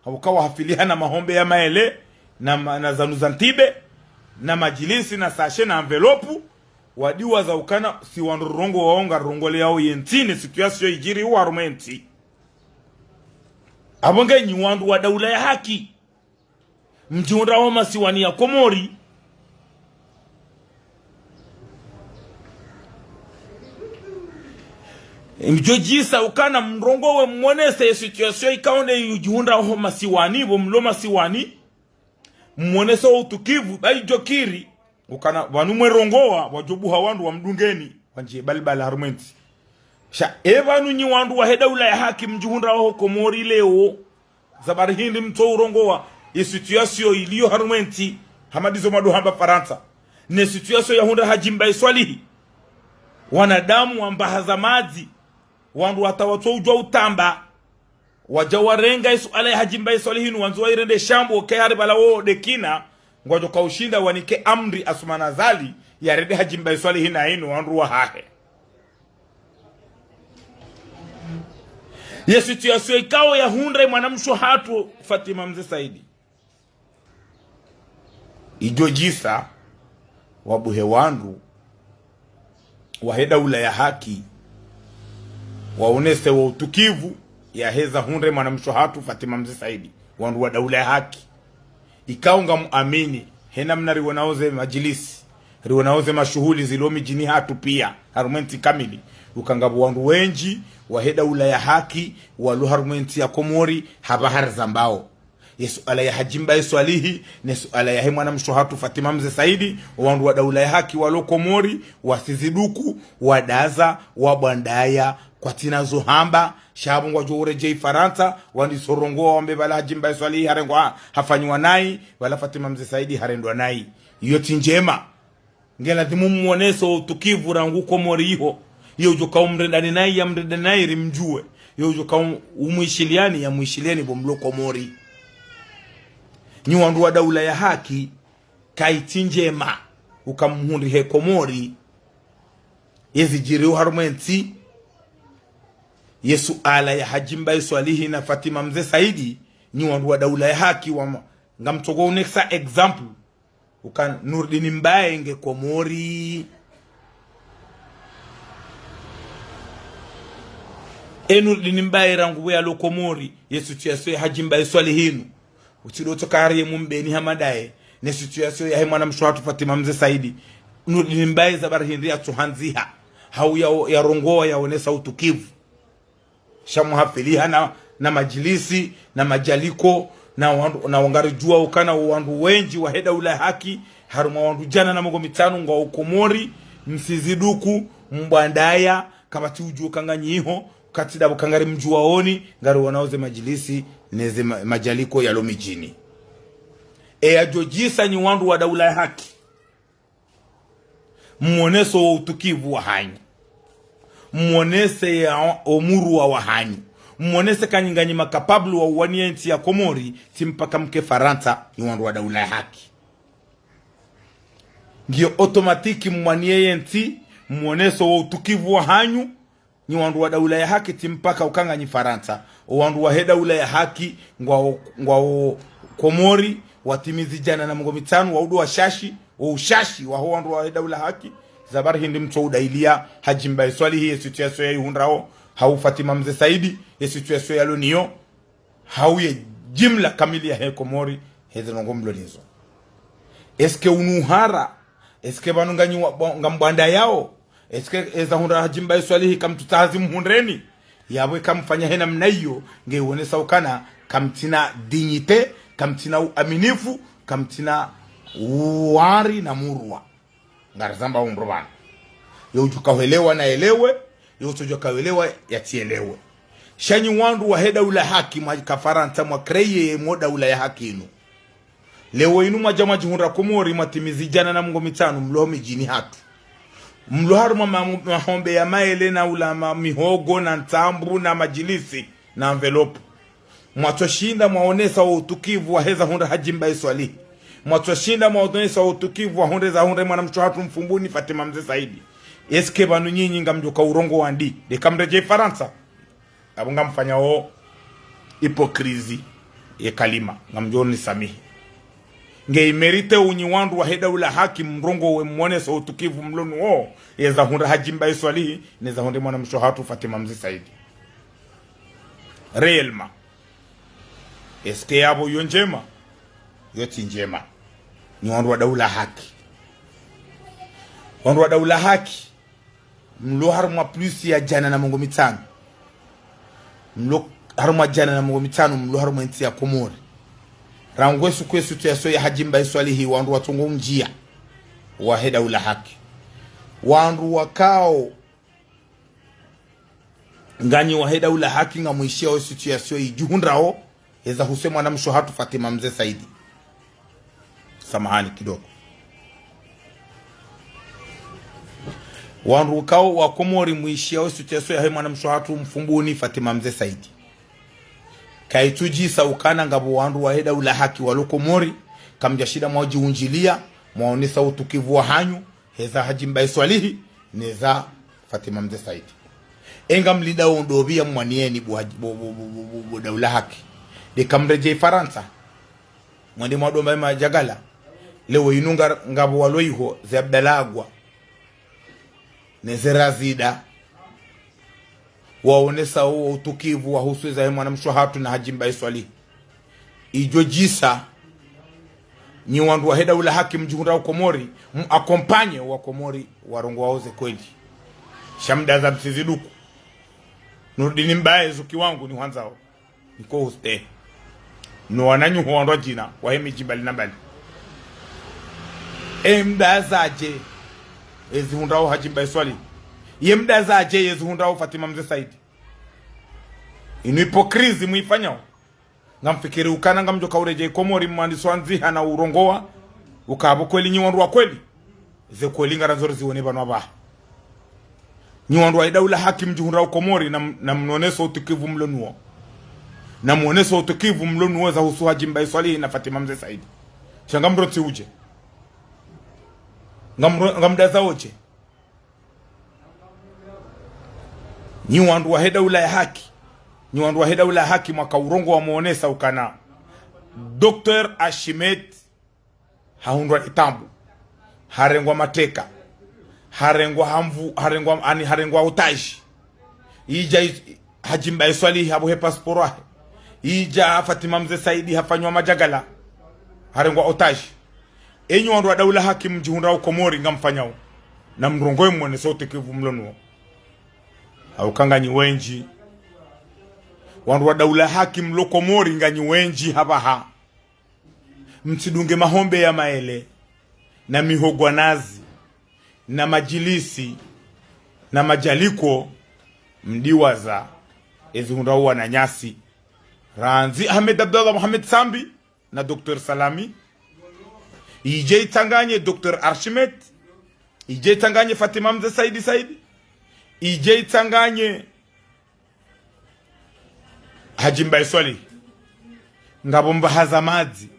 hauka wahafiliha na mahombe ya maele, na ma-, na zanu za ntibe, na madjilisi, na sachet, na enveloppe, wadiwaza ukana si wandru rirongowao ngarirongoleyao ye ntsi ne situation idjiri harumwa entsi. Apvo nge nyi wandru wa Daula ya Haki, mdjihundrao masiwani ya Komori, mdjodjisa ukana mrongowe, mwonese ye situation ikao nde yudjihundrao masiwani, pvo mlo masiwani, mwonese wo utukivu, bayi djokiri ukana pvanu mwerongowa, wadjobuha wandru wamdungeni, wandjiye balibala harumwa entsi. Sha e pvanu nyi wandru wahe Daula ya Haki mdjihundrao ho Komori leo, za bari hindri mtso urongowa ye situation iliyo harumwa entsi, hama ndizo mwadohamba Farantsa, ne situation yahundra Hadji Mbae Swalihi, wanadamu wambaha za madzi, wandru wata watso udjuwa utamba, wadja warenga ye suala ya Hadji Mbae Swalihi nu wandzi wayirende shambo, ke hari pvala wo dekina, ngwadjoka ushinda wanike amri Assoumani Azali yarende Hadji Mbae Swalihi na inu wandru wahahe. Ye situation ikao yahundra ye mwanamshe hatru Fatima Mze Saidi, idjodjisa wabuhe wandru wahe Daula ya Haki, waonese wo utukivu yaheza hundra ye mwanamshe hatru Fatima Mze Saidi, wandru wa Daula ya Haki. Ikao ngamuamini, he namna riwonao ze madjilisi, riwonao ze mashuhuli zilo midjini hatru pia, harumwa entsi kamili, uka ngapvo wandru wendji wahe Daula ya Haki walo harumwa entsi ya Komori, hapvaha rizambao. Ye suala ya Hadji Mbae Swalihi, ne suala yahe mwanamshe hatru Fatima Mze Saidi, wandru wa Daula ya Haki walo Komori, wasiziduku, wadaza, wabwandaya, kwatsina zo hamba, sha pvo ngwadjo uredjei Farantsa, wandiso rongowa wambe pvala Hadji Mbae Swalihi harengwa, hafanyiwa nayi, pvala Fatima Mze Saidi harendwa nayi. Iyo tsi ndjema. Nge ladhimu mwonese wo utukivu rangu Komori iho. Ye udjoka umrendani nayi, yamrendani nayi rimdjuwe. Ye udjoka um-, umwishiliani, yamwishiliani pvo mlo Komori. Nyi wandru wa Daula ya Haki, kayitsi ndjema uka mhundrihe Komori ye zidjiriwo harumwa entsi. Ye suala ya Hadji Mbae Swalihi na Fatima Mze Saidi, nyi wandru wa Daula ya Haki wama-, ngamtsoko unekesa exemple uka Nurdin Mbae nge Komori. E Nurdin Mbae rangu pvo yalo Komori, ye situation ya Hadji Mbae Swalihi inu, utsi ndo tsoka hari ye mumbeni hama ndaye, ne situation yahe mwanamshe hatru Fatima Mze Saidi, Nurdin Mbae za bari hindri yatso handziha, hau ya, yarongowa yaonesa utukivu. Sha muhafiliha na, na madjilisi, na madjaliko, na wandru, na wangaridjuwa ukana wandru wendji wahe Daula ya Haki, harumwa wandru djana na mengo mitsanu ngwao Komori, msiziduku, mbwandaya, kapvatsi udjuwa uka nganyi iho, katsi ndapvo uka ngarimdjuwaoni, ngariwonao ze madjilisi, ne ze ma-, madjaliko yalo midjini. E yadjodjisa nyi wandru wa Daula ya Haki, mwonese wo utukivu wahanyu. Mwonese ya o-, o muruwa wahanyu. Mwonese ka nyi nganyi ma capable wa uwaniya entsi ya Komori, tsi mpaka mke Farantsa, nyi wandru wa Daula ya Haki. Ngiyo automatique mwaniye ye ntsi, mwonese wo utukivu wahanyu, nyi wandru wa Daula ya Haki, tsi mpaka uka nganyi Farantsa. O wandru wahe Daula ya Haki, ngwao, ngwao Komori, watimizi djana na mengo mitsanu, waudu washashi, wo ushashi waho wandru wahe Daula ya Haki, za bari hindri mtso udailiya Hadji Mbae Swalihi ye situation yayihundrao, hau Fatima Mze Saidi ye situation yalo nayo, hau ye jimla kamili yahe Komori, heze ndrongoo mlo nazo. Est-ce que unu uhara? Est-ce que pvanu nganyi wa-, bwa-, ngamwandayao? Est-ce que eza hundra Hadji Mbae Swalihi kamtsutsaha zimhundreni? Yapvo eka mfanya he namna iyo, nge wonesa ukana kamtsina dignité, kamtsina uaminifu, kamtsina uwari na muruwa. Ngarizamba undru pvanu. Ye udjuka hwelewa na elewe, ye utsodjuka hwelewa yatsielewe. Sha nyi wandru wahe Daula ya Haki, mwaka Farantsa mwa créer ye mo Daula ya Haki inu. Leo inu mwadja mwadjihundra Komori, mwatimizi djana na mengo mitsanu mlo midjini hatru. Mlo harumwa ma-, mahombe ya maele na ulama mihogo na ntsambu na madjilisi na enveloppe. Mwatsoshinda mwaonesa wo utukivu wa heza hundra Hadji Mbae Swalihi. Mwatsoshinda mwaonesa wo utukivu wa hundra eza hundra mwanamshe hatru Mfumbuni Fatima Mze Saidi. Est-ce que pvanu nyinyi ngamdjoka urongowa ndi? Ndeka mredjei Farantsa. Apvo ngamfanyao hypocrisie ye kalima, ngamdjo nisamihi. Nge imérité unyi wandru wahe Daula Haki mrongowe, mwonese utukivu mlo nuwo, yeza hundra Hadji Mbae Swalihi, neza hundra mwanamshe hatru Fatima Mze Saidi. Réellement. Est-ce que yapvo yo ndjema? Yo tsi ndjema. Nyi wandru wa Daula Haki. Wandru wa Daula Haki. Mlo harumwa plus ya djana na mengo mitsanu. Mlo harumwa djana na mengo mitsanu, mlo harumwa entsi ya Komori. Rangu esuku ye situation ya Hadji Mbae Swalihi, wandru watsongo mdjiya wahe Daula Haki. Wandru wakao nganyi wahe Daula Haki ngamwishiya ye situation idjihundrao, eza huse mwanamshe hatru Fatima Mze Saidi. Samahani kidogo. Wandru kao wa Komori mwishiya ye situation yahe mwanamshe hatru Mfumbuni Fatima Mze Saidi. Kaitsudjisa ukana ngapvo wandru wahe Daula Haki walo Komori, kamdjashinda mwadjiundjiliya, mwaonesa utukivu wahanyu, heza Hadji Mbae Swalihi, neza Fatima Mze Saidi. Enga mlinda wo ndopvi ya mwaniyeni bo Hadji, bo, bo Daula Haki. Ndeka mredjei Farantsa. Mwende mwadomba ye madjagala. Leo inu nga, ngapvo walo iho, ze Abdallah Agwa. Neze Razida. Waonesa wo utukivu wa husu eza he mwanamshe hatru na Hadji Mbae Swalihi. Idjo djisa, nyi wandru wahe Daula Haki mdjihundrao Komori, mu accompagner wa Komori, warongowao ze kweli. Sha mdaza msizi duku. Nurdini Mbae zuki wangu nihwandzao. Niko uste. No wananyaho wandru wadjina, wahe midji mbali na mbali. E mdaza dje, ezi hundrao Hadji Mbae Swalihi. Ye mdaza dje, ezi hundrao Fatima Mze Saidi. Inu hypocrisie mwifanyao. Ngamfikiri ukana ngamdjoka uredjei Komori mwandiso andziha na urongowa. Ukapvo kweli nyi wandru wa kweli. Ze kweli ngarandzo riziwone pvanu apvaha. Nyi wandru wahe Daula Haki mdjihundrao Komori na, na mwonese utukivu mlo nuwo. Na mwonese utukivu mlo nuwo za husu Hadji Mbae Swalihi na Fatima Mze Saidi. Sha ngamrontsi udje. Ngamro-, ngamdaza odje. Nyi wandru wahe Daula ya Haki. Nyi wandru wahe Daula ya Haki mwaka urongowa mwonesa ukana Docteur Achimète hahundrwa ni taabu. Harengwa mateka. Harengwa hamvu, harengwa, ani harengwa otage. Idja i-, Hadji Mbae Swalihi hapvuhe passeport yahe. Idja Fatima Mze Saidi hafanywa madjagala. Harengwa otage. Enyi wandru wa Daula Haki mdjihundrao Komori ngamfanyao. Na mrongowe mwonese utukivu mlo nuwo. Hauka nganyi wendji. Wandru wa Daula Haki mlo Komori nganyi wendji hapvaha. Mtsidunge mahombe ya maele, na mihogo ya nazi, na madjilisi, na madjaliko, mdiwaza, ezi hundrao wananyasi. Randzi Ahmed Abdallah Mohamed Sambi, na Docteur Salami. Idje itsanganye Docteur Achimète. Idje itsanganye Fatima Mze Saidi Saidi. Idje itsanganye Hadji Mbae Swalihi. Ngapvo mbaha za madzi.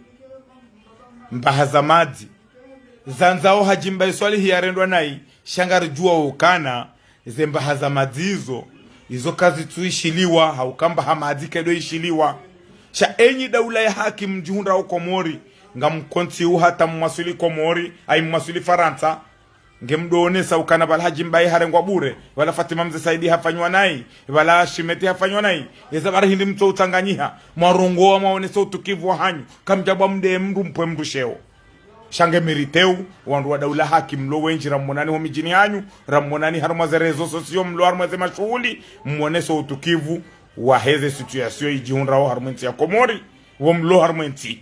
Mbaha za madzi. Zandzao Hadji Mbae Swalihi yarendwa nayi, sha ngaridjuwao ukana, ze mbaha za madzi izo, izo kazitsuishiliwa, hauka mbaha madzi kedo ishiliwa. Sha enyi Daula ya Haki mdjihundrao Komori, ngamkontsi uhata mwaswili Komori, ayi mwaswili Farantsa, nge mdoonesa ukana pvala Hadji Mbae harengwa bure, pvala Fatima Mze Saidi hafanywa nayi, pvala Achimète hafanywa nayi. Eza pvara hindri mtso utsanganyiha, mwarongowa mwaonesa utukivu wahanyu, kamdjabwa mdeye mndru mpve mndru sheo. Sha nge mérité u, wandru wa Daula Haki mlo wendji ramwonani ho midjini hanyu, ramwonani harumwa ze réseaux sociaux mlo harumwa ze mashuhuli, mwonese utukivu waheze situation idjihundrao harumwa entsi ya Komori, wo mlo harumwa entsi.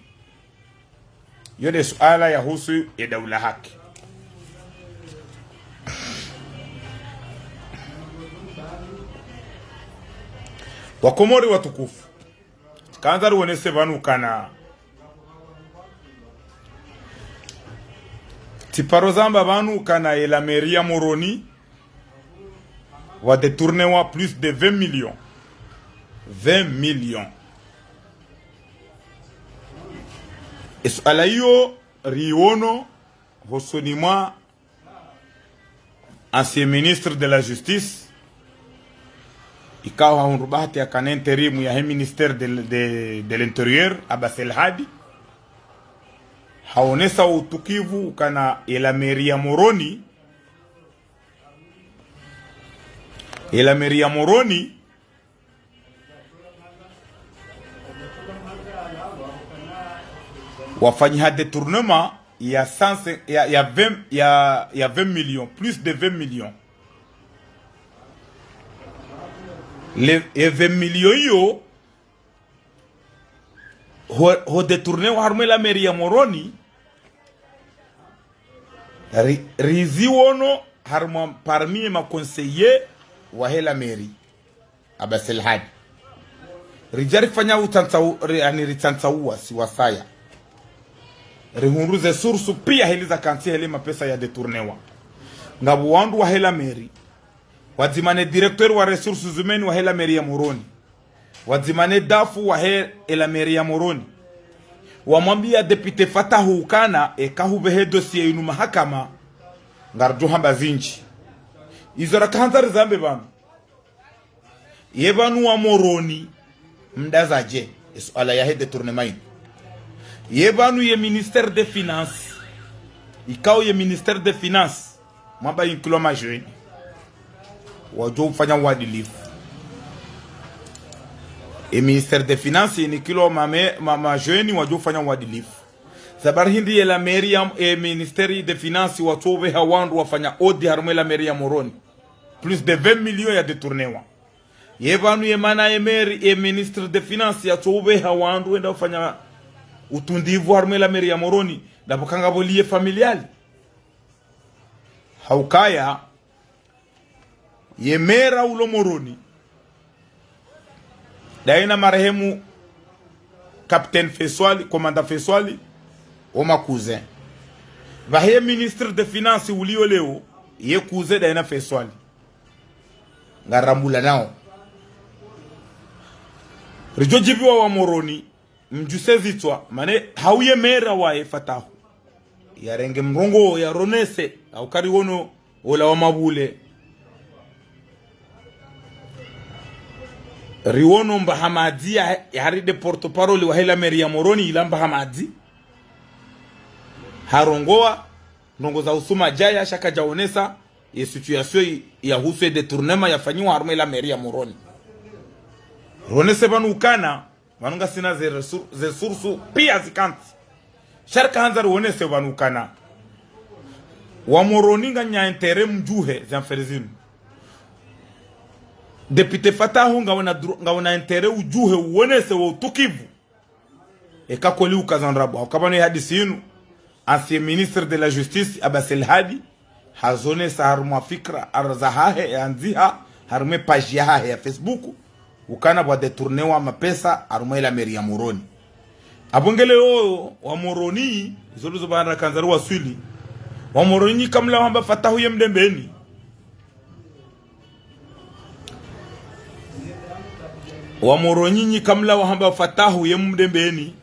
Yo nde suala ya husu ye Daula Haki. Wakomori watukufu. Kandza riwonese pvanu ukana. Tsiparo zamba pvanu ukana ye la mairie ya Moroni, wa détournewa plus de vingt millions. Vingt millions. Ye suala iyo riwono hosoni mwa ancien ministre de la Justice, ikao hahundru bahati yakana intérim yahe ministère de, de, de l'Intérieur, Abbas El Hadi, haonesa utukivu ukana ye la mairie ya Moroni, ye la mairie ya Moroni, wafanyiha détournement ya cent, ya, ya vingt, ya, ya vingt millions, plus de vingt millions. Le, ye vingt millions iyo, ho, ho détournewa harumwa ye la mairie ya Moroni, ri, riziwono harumwa parmi ye ma conseillers wahe la mairie, Abbas El Hadi. Ridja rifanya utsantsa, ri, yaani ritsantsauwa si wasaya. Rihundru ze sources pia heli zakantsi hele mapesa ya détournewa. Ngapvo wandru wahe la mairie, wadzima ne directeur wa ressources humaines wahe la mairie ya Moroni, wadzima ne DAF wahe la mairie ya Moroni, wamwambia député Fatahu ukana eka hupvehe dossier inu mahakama, ngaridjo hamba zindji. Izo rakahandza rizambe pvanu. Ye pvanu wa Moroni, mdazadje, ye suala yahe détournement inu. Ye pvanu ye ministère des Finances, ikao ye ministère des Finances, mwamba inikilwa ma jeunes, wadjo ufanya uadilifu. Ye ministère des Finances inikilwa ma, ma, ma jeunes wadjo ufanya uadilifu. Sababu hindri ye la mairie ya, ye ministère des Finances watso upveha wandru wafanya audit harumwa ye la mairie ya Moroni. Plus de vingt millions ya détournewa. Ye pvanu ye mana ye maire, ye ministre des Finances yatso upveha wandru wende wafanya utundivu harumwa ye la mairie ya Moroni, ndapvo kangapvo lien familial. Haukaya, ye maire ulo Moroni, daye na marehemu Capitaine Feswali, Commandant Feswali, wo ma cousins. Pvahe ye ministre des Finances ulio leo, ye cousin daye na Feswali. Ngarambulanao. Ridjo djiviwa wa Moroni, mdjuse zitswa, mana hau ye maire waye Fatahu yarenge mrongoo yaronese, hauka riwono ola wa Mabule. Riwono Mbahamadzi ya, yahari nde porte-parole wahe la mairie ya Moroni, ila Mbahamadzi harongoa ndrongoo za usuma djaya, sha kadjaonesa ye situation i, yahusu ye détournement yafanyiwa harumwa ye la mairie ya Moroni. Ronese pvanu ukana, pvanu ngasina ze ressour-, ze sources pia zikantsi. Sha rikahandza riwonese pvanu ukana wa Moroni ngwanya intérêt mdjuhe ze affaires zinu. Député Fatahu ngawuna dro-, ngawuna intérêt udjuhe uwonese wo utukivu. Eka kweli ukaza ndrabo, hauka pvanu ye hadisi inu, ancien ministre de la Justice, Abbas El Hadi, hazonesa harumwa fikra, ar-, zahahe, yandziha, harumwa ye page yahahe ya Facebook, ukana pvwa détournewa mapesa, harumwa ye la mairie ya Moroni. Apvo ngele yoyo, wa Moroni, izo ndizo pvanu rakandza riwaswili. Wa Moroni nyi kamlawa hamba Fatahu ye Mdembeni. Wa Moroni nyi kamlawa hamba Fatahu ye Mdembeni.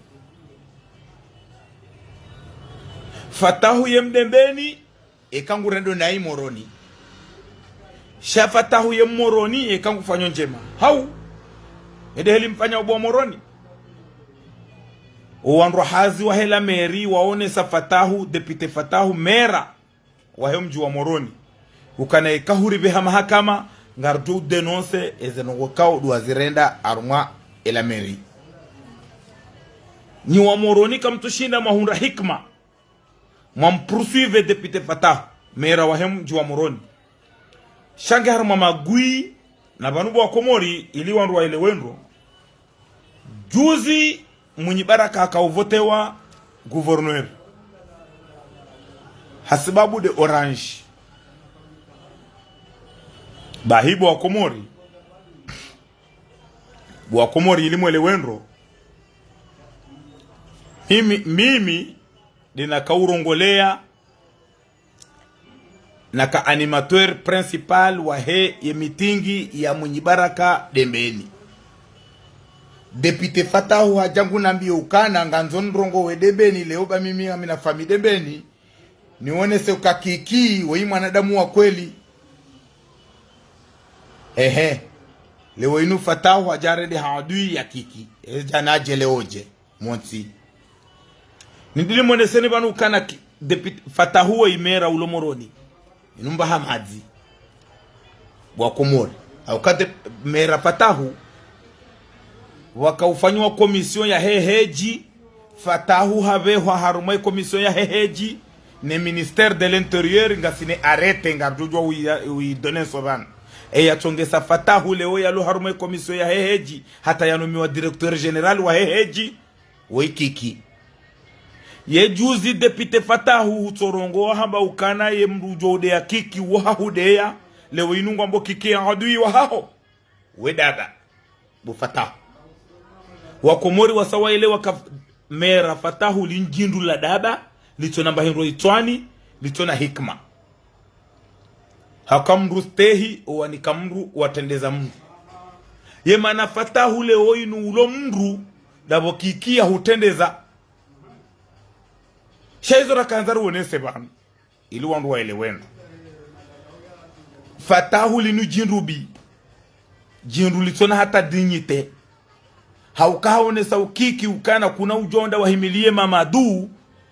Fatahu ye Mdembeni, eka ngurendo nayi Moroni. Sha Fatahu ye Moroni, eka ngufanyo ndjema. Hau, ende heli mfanya ubwa Moroni. Owandru hazi wahe la mairie, waonesa Fatahu, député Fatahu, maire wahe mdji wa Moroni, ukana eka huripveha mahakama, ngaridjo udénoncer eze ndrongoo kao ndo wazirenda harumwa ye la mairie. Nyi wa Moroni kamtsushinda mwahundra hikima, mwampoursuivre député Fatahu, maire wahe mdji wa Moroni. Sha nge harumwa magwi, na pvanu bo wa Komori, ili wandru waelewe ndro. Juzi, Mwinyi Baraka haka uvotewa gouverneur hasibabu nde Orange. Bahi bo wa Komori, bo wa Komori ili mwelewe ndro. Mimi, mimi, ndina kaurongoleya naka animateur principal wahe ye mitingi ya Mwinyi Baraka Dembeni. Député Fatahu hadja ngu nambiye ukana ngandzo nirongowe Dembeni leo ba mimi ngamina famille Dembeni, niwonese uka Kiki woyi mwanadamu wa kweli. Ehe. Leo inu Fatahu hadja rende ha adui ya Kiki. Edja nadje leo dje. Montsi. Nindri nimoneseni pvanu ukana ki-, député Fatahu woyi mera ulo Moroni. Inu mbaha madzi. Wa Komori. Hauka dé-, mera Fatahu. Waka ufanyiwa commission ya heheji. Fatahu hapvehwa harumwa ye commission ya heheji. Ne ministère de l'intérieur, ngasi ne arrêté, ngarudjudjuwa uyi, uyi donner so pvanu. Eya tsongesa Fatahu leo yalo harumwa ye commission ya heheji. Hata yanomiwa directeur général wa heheji. Woyi Kiki. Ye juzi député Fatahu hutsorongowa hamba ukana ye mndru udjo udeya Kiki, wo hahudeya. Leo inu ngwambo Kiki ya adui wahaho. We daba. Bo Fatahu. Wa Komori wasa waelewa ka mera Fatahu li ndjindru la daba, litsona mbahindro itswani, litsona hikima. Haka mndru stehi, owanika mndru, watrendeza mndru. Ye mana Fatahu leo inu ulo mndru, dapvo Kiki ya hutrendeza. Sha izo rakandza ruwonese pvanu. Ili wandru waelewe ndro. Fatahu linu djindru bi. Djindru litsona hata dignité. Hauka haonesa u Kiki ukana kuna udjo wenda wahimiliye Mamadu,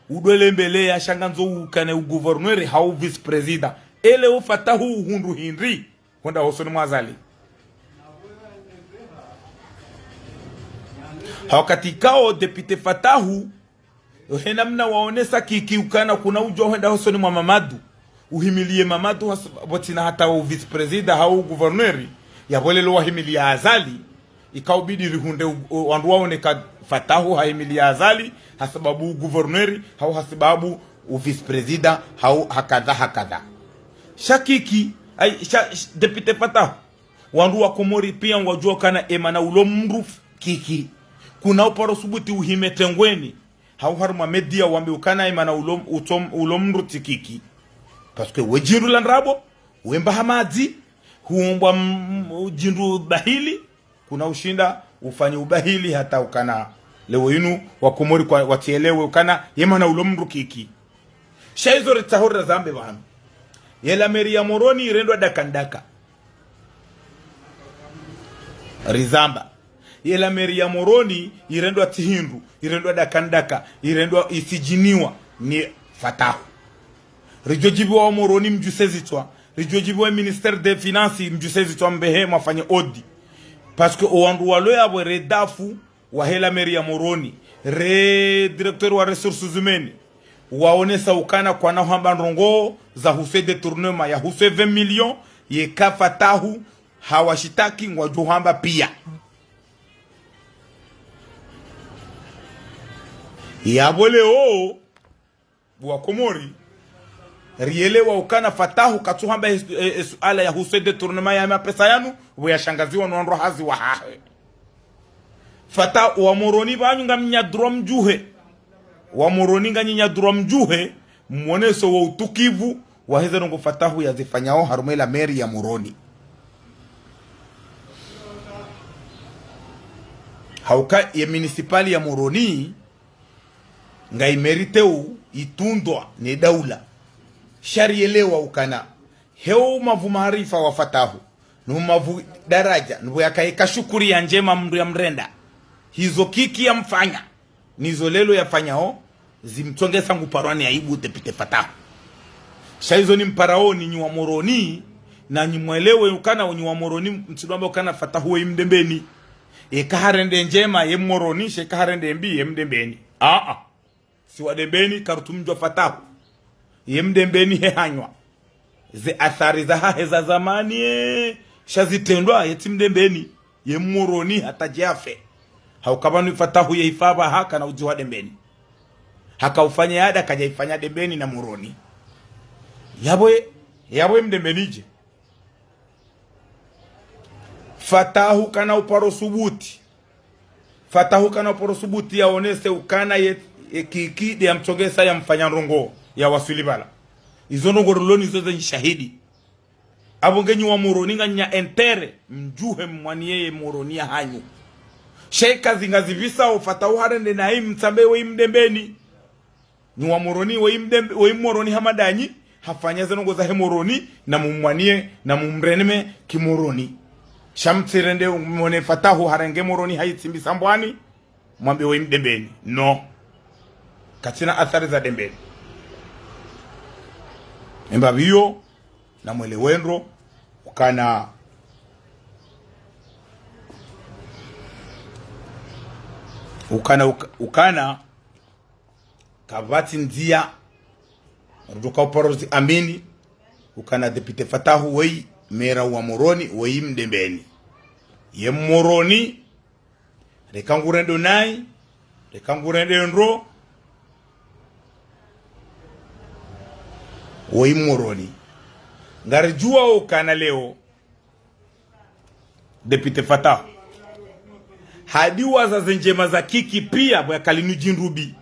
udwele mbele ya sha ngandzo ukane u gouverneur hau vice-président. Ele o Fatahu uhundru hindri, hwenda hosoni mwa Azali. Ha wakati kao député Fatahu, ohe namna waonesa Kiki ukana kuna udjo hwenda hosoni mwa Mamadu, uhimiliye Mamadu has-, pvotsina hata u vice-président hau gouverneur, yapvo leo wahimiliya Azali, ika ubidi rihundre u-, u-, wandru waone ka Fatahu hahimiliya Azali, hasababu u gouverneur, hau hasababu u vice-président, hau hakadha hakadha. Sha Kiki, ai, sha, sh-, député Fatahu, wandru wa Komori piya ngwadjuwa ukana emana ulo mndru f-, Kiki. Kuna uparo subuti uhime tengweni. Hau harumwa média wambe ukana emana ulo, utsom-, ulo mndru tsi Kiki. Parce que we djindru la ndrabo, we mbaha madzi, huombwa m-, m-, djindru bahili, kuna ushinda ufanye ubahili hata ukana. Leo inu wa Komori kwa, watsielewe ukana, yemana ulo mndru Kiki. Sha izo ritsaho razambe pvanu. Ye la mairie ya Moroni irendwa daka ndaka. Rizamba. Ye la mairie ya Moroni irendwa tsi hindru, irendwa daka ndaka, irendwa isijiniwa ni Fatahu. Ridjo djibiwa wa Moroni mdjuse zitswa, ridjo djibiwa ministère des finances mdjuse zitswa mbehe mwafanye audit. Parce que owandru walo yapvo re dafu, wahe la mairie ya Moroni, re directeur wa ressources humaines, waonesa ukana kwana hamba ndrongoo za huse détournement ya huse vingt millions, yeka Fatahu hawashitaki ngwadjo hamba piya. Yapvo leo, wa Komori, rielewa ukana Fatahu katsuhamba es-, e-, esuala ya huse détournement ya mapesa yanu, pvo yashangaziwa no wandru hazi wahahe. Fata-, wa Moroni pvanyu ngamina droit mdjuhe. Wa Moroni ngamina droit mdjuhe, mwoneso wa utukivu, waheze ndrongoo Fatahu yazifanyao harumwa la mairie ya Moroni. Hauka ye municipal ya Moroni, ngayi mérité u itundwa ne daula. Sha rielewa ukana. Heo mavu maarifa wa Fatahu. No mavu daraja. Nupvo yakaye ka shukuri ya ndjema mndru ya mrenda. Hizo Kiki ya mfanya. Nizo leo yafanyao. Zimtsongesa ngu parwa ni aibu député Fatahu. Sha izo ni mparaoni nyi wa Moroni. Na nyi mwelewe ukana nyi wa Moroni. Mtsidwamba ukana Fatahu we mdembeni. Eka harende ndjema ye Moroni, sha eka harende mbi ye mdembeni. Aa. Si wa Dembeni, karutsu mdjuwa Fatahu. Ye mdembeni he hanywa. Ze athari zahahe za zamani, e, sha zitrendwa, ye tsi mdembeni. Ye Moroni hata dje afe. Hauka pvanu Fatahu ye ifa pvaha kana udzi wa Dembeni. Haka ufanya yada kadja ifanya Dembeni na Moroni. Yapvo ye, yapvo ye mdembeni dje. Fatahu kana uparo subuti. Fatahu kana uparo subuti yaonese ukana ye, ye Kiki nde ya mtsongesa ya mfanya ndrongoo ya waswili pvala. Izo ndrongoo rilo nazo ze nshahidi. Apvo nge nyi wa Moroni nganyina intérêt, mdjuhe mmwaniye ye Moroni ya hanyu. Sha eka zi ngazipvisao Fatahu harende nayi mtsambe weyi Mdembeni. Nyi wa Moroni, weyi Mdembe, weyi Moroni hama ndanyi, hafanya ze ndrongoo zahe Moroni, na mummwaniye, na mumreme ki Moroni. Sha mtsirende mwone Fatahu harenge Moroni hayitsimbi Sambwani, mwambe weyi Mdembeni. Non. Katsina athari za Dembeni. Emba pviyo, na mwelewe ndro, ukana, ukana, uka-, ukana, kapvatsi ndziya, ruduka uparo zi amini, ukana député Fatahu weyi, mera wa Moroni, weyi Mdembeni. Ye Moroni, reka ngurendo nayi, reka ngurendo ndro, weyi Moroni. Ngaridjuwao ukana leo, député Fatahu hadiwaza ze ndjema za Kiki piya, pvwa kalinu djindrubi.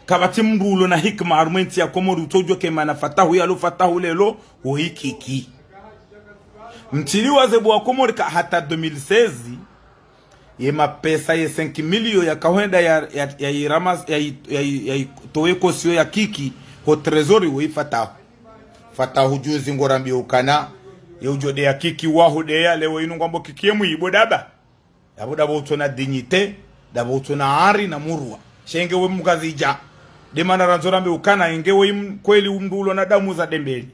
Kapvatsi mndru ulo na hikima harumwa entsi ya Komori utsodjuwa ke mana Fatahu yalo Fatahu leo, woyi Kiki. Mtsiliwaze bo wa Komori ka hata deux mille seize, ye mapesa ye cinq millions yakahwenda ya, ya, ya irama, ya i-, ya i-, ya itowe caution ya Kiki, ho trésor woyi Fatahu. Fatahu juzi ngorambiyo ukana, ye udjo deya Kiki wahu deya, leo inu ngwambo Kiki ye mwibo daba. Dapvo, dapvo utsona dignité, dapvo utsona ari na murwa. Sha enge we Mngazidja. Nde mana randzo rambe ukana, enge we m-, kweli mndru ulo na damu za Dembeni.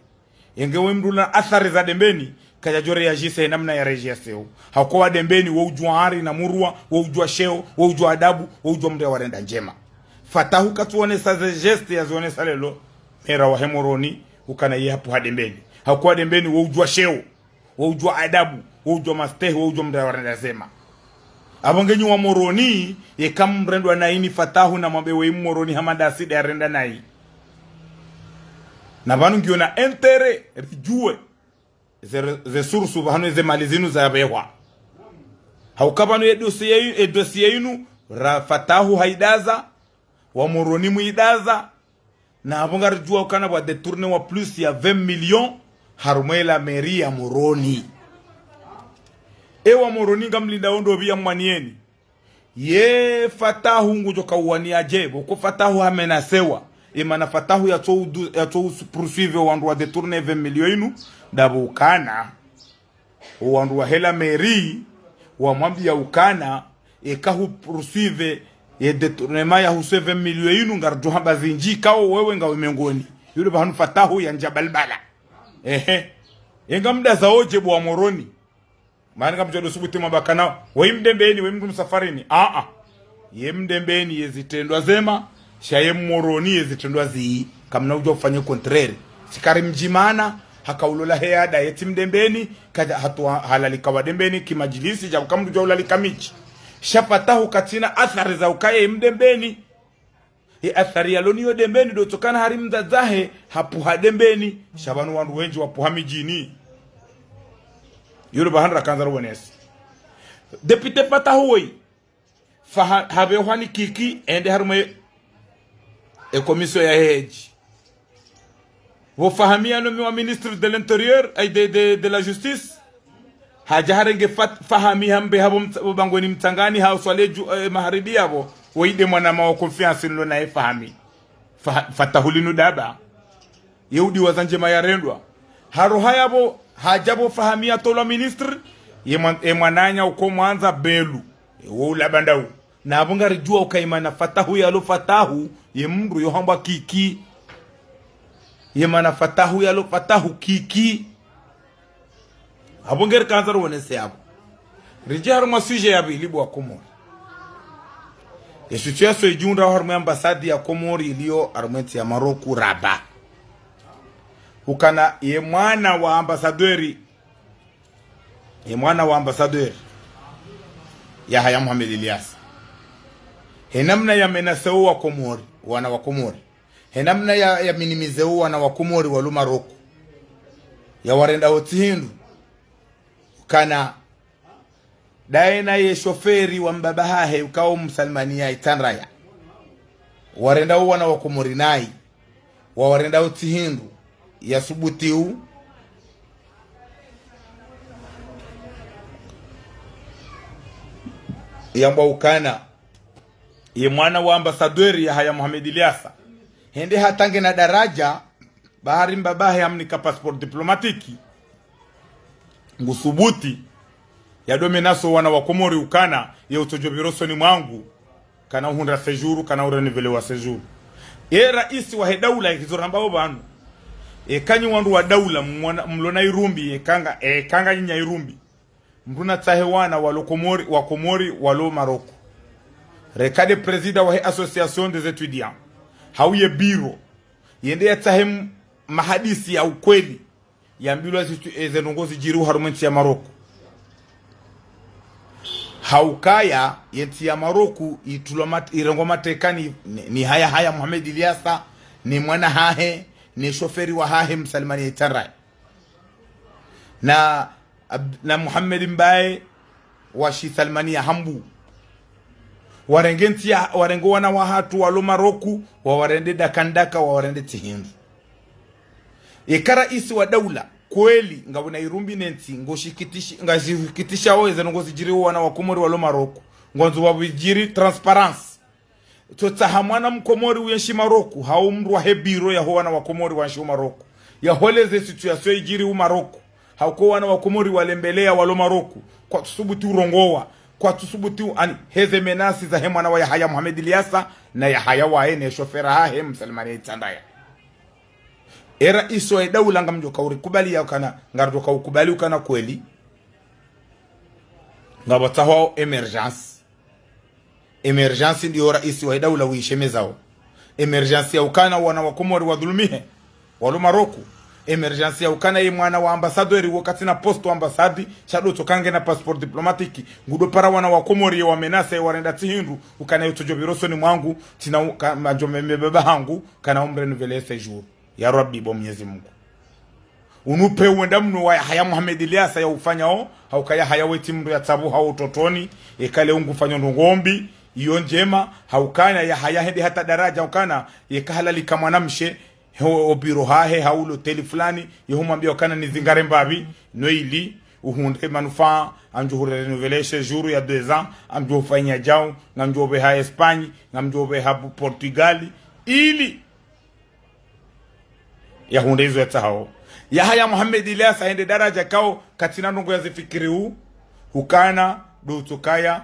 Enge we mndru ulo na athari za Dembeni, kadjadjo réagir he namna ya réagir seo. Hauka wa Dembeni, wo udjuwa ari na murwa, wo udjuwa sheo, wo udjuwa adabu, wo udjuwa mndru ya warenda ndjema. Fatahu katsuonesa ze geste yazionesa leo, mera wahe Moroni, ukana ye hapvuha Dembeni. Hauka wa Dembeni, wo udjuwa sheo, wo udjuwa adabu, wo udjuwa mastehi, wo udjuwa mndru ya warenda zema. Apvo nge nyi wa Moroni, yeka mrendwa nayi ni Fatahu na mwambe weyi Moroni hama ndasi nde yarenda nayi. Na pvanu ngiyo na intérêt, ridjuwe. Ze, ze source pvahanu ze mali zinu zapvehwa. Hauka pvanu ye dossier yi-, ye dossier yinu, ra Fatahu hayidaza, wa Moroni muyidaza, na apvo ngaridjuwa ukana pvwa détourné wa plus ya vingt millions, harumwa ela mairie ya Moroni. Ewa Moroni ngamlindao ndopvi ya mwaniyeni. Ye Fatahu ngudjo kauwaniya dje, pvoko Fatahu hamenasewa. Emana Fatahu yatso udu-, yatso us-, poursuivre wandru wa détourné vingt millions inu, dapvo ukana. Owandru wa hela mairie, wamwambiya ukana, eka hu poursuivre ye détournement ya husu vingt millions inu ngaridjo hamba zindji, kao wewe ngawe mengoni. Yule pvahanu Fatahu yandja balbala. Ehe. Enga mdazao dje bo wa Moroni. Mana ngamdjo do subuti mwamba kana, weyi Mdembeni, weyi mndru msafarini. Aa. Ye Mdembeni ye zitrendwa zema, sha ye Moroni ye zitrendwa zii. Kamna udjuwa ufanye contraire. Sikari mdjimana, haka ulola he ada yetsi Mdembeni, kadja hatuwa halalika wa Dembeni, ki madjilisi, dja uka mndru djuwa ulalika midji. Sha Fatahu katsina athari za ukaya ye Mdembeni. Ye athari yalo nayo Dembeni ndo tsokana hari mdzadzahe, hapvuha Dembeni, sha pvanu wandru wendji wapvuha midjini. Yule pvahanu rakandza ruwenese. Député Fatahu woyi. Faha-, hapvehwa ni Kiki, ende harumwa e, e commission ya hedji. Pvo Fahami yanomewa ministre de l'intérieur, ay, de, de, de la justice. Hadja harenge Fat-, Fahami hambe hapvo mt-, pvo bangweni Mtsangani ha uswali dju, eh, maharibi yapvo. Woyi nde mwanama wa confiance nilo naye Fahami. Fa-, Fatahu linu daba. Ye udiwaza ndjema yarendwa. Haroha yapvo, hadja pvo Fahami yatolwa ministre, ye mwa-, ye mwananya uko Mwandza Belu. Ye wo ulaba ndau. Na apvo ngaridjuwa uka emana Fatahu yalo Fatahu, ye mndru yo hambwa Kiki. Ye mana Fatahu yalo Fatahu Kiki. Apvo ngeri kandza ruwenese apvo. Ridje harumwa sujet ya pvili bo wa Komori. Ye situation idjihundra harumwa ambassade ya Komori iliyo harumwa entsi ya Maroku Rabat. Ukana ye mwana wa ambassadeur, ye mwana wa ambassadeur, Yahaya Mohamed Elias. He namna ya menacé o wa Komori, wana wa Komori. He namna ya, ya minimisé o wana wa Komori walo Maroku. Ya warenda otsi hindru. Ukana, ndaye na ye shoferi wa mbaba hahe ukao Msalimani ya Itsandraya. Warenda o wana wa Komori nayi. wawarenda utsi hindru, yasubutiu yamba ukana ye mwana wa ambassadeur Yahaya Mohamed Ilyasa, hende hata ngena daraja, bahari mbabahe hamnika passeport diplomatique, ngusubuti yado menacer wana wa Komori ukana ye utsodjo pvira usoni mwangu, kana uhundra séjour, kana urenouveler wa séjour. Ye raisi wahe daula, ye kizo rambao pvanu, eka nyi wandru wa daula, mwana, mlo na irumbi, eka nga, eka nga nyi nya irumbi, mndru natsahe wana walo Komori, wa Komori walo Maroko. Reka nde président wahe Association des étudiants, hau ye bureau, yende yatsahe m-, mahadisi ya ukweli, yambilwa zitu-, eze ndrongoo zidjiriwo harumwa entsi ya Maroko. Haukaya yentsi ya Maroko itulwa mat-, irengwa mateka ni, ni, ni Yahaya Mohamed Ilyasa, ni mwana hahe, ni shoferi wahahe Msalimani ya Itsandraya, na Ab-, na Mohamed Mbaye wa Shisalimani ya Hambu. Warenge ntsi ya, warenge wana wahatru walo Maroko, wawarende dakandaka, wawarende tsi hindru. Eka raisi wa daula, kweli, ngawuna irumbi nentsi, ngoshikitishi-, ngazishikitishao eze ndrongoo zidjiriwo wana wa Komori walo Maroko, ngwandzo wapvidjiri transparence. Tsotsaha mwana Mkomori uyenshi Maroko, hau mndru wahe bureau yaho wana wa Komori wayenshi Maroko, yaholeze situation idjiri u Maroko. Hauka wana wa Komori walembeleya walo Maroko, kwatsusubuti urongowa, kwatsusubuti u-, ani, heze menaces zahe mwana wa Yahaya Mohamed Ilyasa, na Yahaya waye ne shofera hahe Msalimani ya Itsandraya. Ye raisi wahe daula ngamdjoka urikubaliya ukana, ngardjoka ukubali ukana kweli ngapvo tsahwao émergence. Émergence ndiyo raisi wahe daula uyishemezao. Émergence ya ukana wana wa Komori wadhulumihe, walo Maroko. Émergence ya ukana ye mwana wa ambassadeur wo katsina poste wa ambassade, sha ndo tsoka ngena passeport diplomatique, ngudo para wana wa Komori ye wamenacer, ye warenda tsi hindru, ukana ye utsodjo pvira usoni mwangu, tsina u-, ka-, mandjo meme baba hangu, kana umrenouveler séjour. Ya Rabbi, bo Mwenyezi Mungu, unupve uwenda mno wa Yahaya Mohamed Ilyasa ya ufanyao, hauka Yahaya wetsi mndru ya tsabu hau utotoni, eka leo ngufanyao ndrongoo mbi, iyo ndjema, haukana Yahaya hende hata daraja, ukana, yeka halalika mwanamshe, ho, o bureau hahe, hau loteli fulani, ye humwambia ukana nizingare mbapvi, no ili, uhundre manufaa, ngamdjo hurenouveler séjour ya deux ans, ngamdjo hufanya djau, ngamdjo hupveha Espagne, ngamdjo hupveha Portugal, ili yahundre izo yatsahao. Yahaya Mohamed Ilyasa hende daraja kao, katsina ndrongoo yazifikiriu, ukana, ndo utsokaya,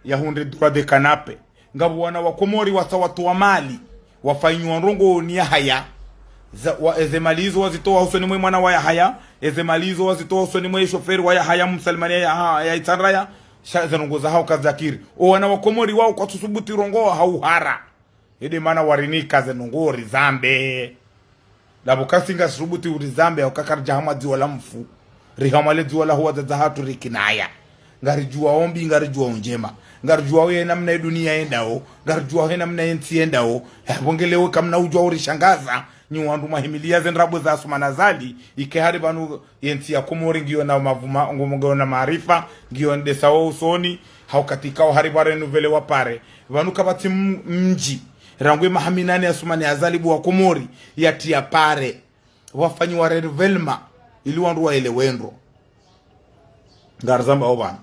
yahundre droit de canapé. Ngapvo wana wa Komori wasa watowa mali, wafanyiwa ndrongoo ni Yahaya. Za, wa, eze mali izo wazitowa usoni mwe mwana wa Yahaya, eze mali izo wazitowa usoni mwe shoferi wa Yahaya, Msalimani ya, ya, ya Itsandraya, sha ze ndrongoo zahao kazakiri. O wana wa Komori wao kwatsusubuti urongowa hau uhara. Inde mana warinika ze ndrongoo rizambe. Ndapvo kasi ngasisubuti urizambe, hauka karidja hamwa dziwa la mfu. Rihamwa le dziwa la ho wadzadze hatru rikinaya. Ngaridjuwao mbi, ngaridjuwao ndjema. Ngaridjuwao ye namna ye dunia yendao. Ngaridjuwao ye namna ye ntsi yendao. Yapvo nge leo kamna udjuwa urishangaza. Nyi wandru mwahimiliya ze ndrabo za Assoumani Azali. Ike hari pvanu ye ntsi ya Komori ngiyo na mavuma, ngo-, ngiyo na maarifa, ngiyo ndesao usoni, hauka tsi kao hari pvwa renouveler wa pare. Pvanu kapvatsi m-, mdji, rangu ye maha minane ya Assoumani Azali bo wa Komori, yatiya pare. Pvwafanyiwa renouvellement, ili wandru waelewe ndro ngarizambao pvanu.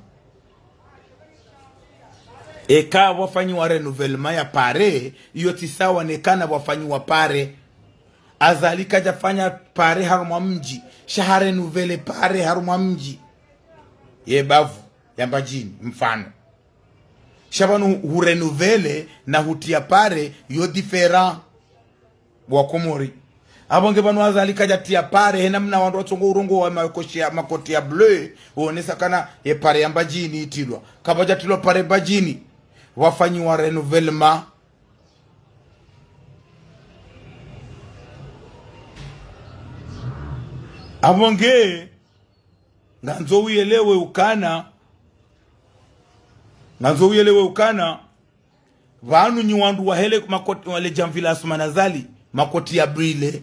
Eka pvwafanyiwa renouvellement ya pare, iyo tsi sawa nekana pvwafanyiwa pare. Azali kadjafanya pare harumwa mdji, sha harenouveler pare harumwa mdji. Ye bavu, ya Mbadjini, mfano. Sha pvanu hurenouveler na hutiya pare, yo différent. Wa Komori. Apvo nge pvanu Azali kadjatiya pare, he namna wandru watsongo urongowa makoshi ya, makoti ya bleu, uonesa kana ye pare ya Mbadjini itilwa. Kapvadjatilwa pare Mbadjini. Pvwafanyiwa renouvellement. Apvo nge, ngandzo uyelewe ukana, ngandzo uyelewe ukana, pvanu nyi wandru wahe le makoti, wahe le djamvi la Assoumani Azali, makoti ya bleu ile.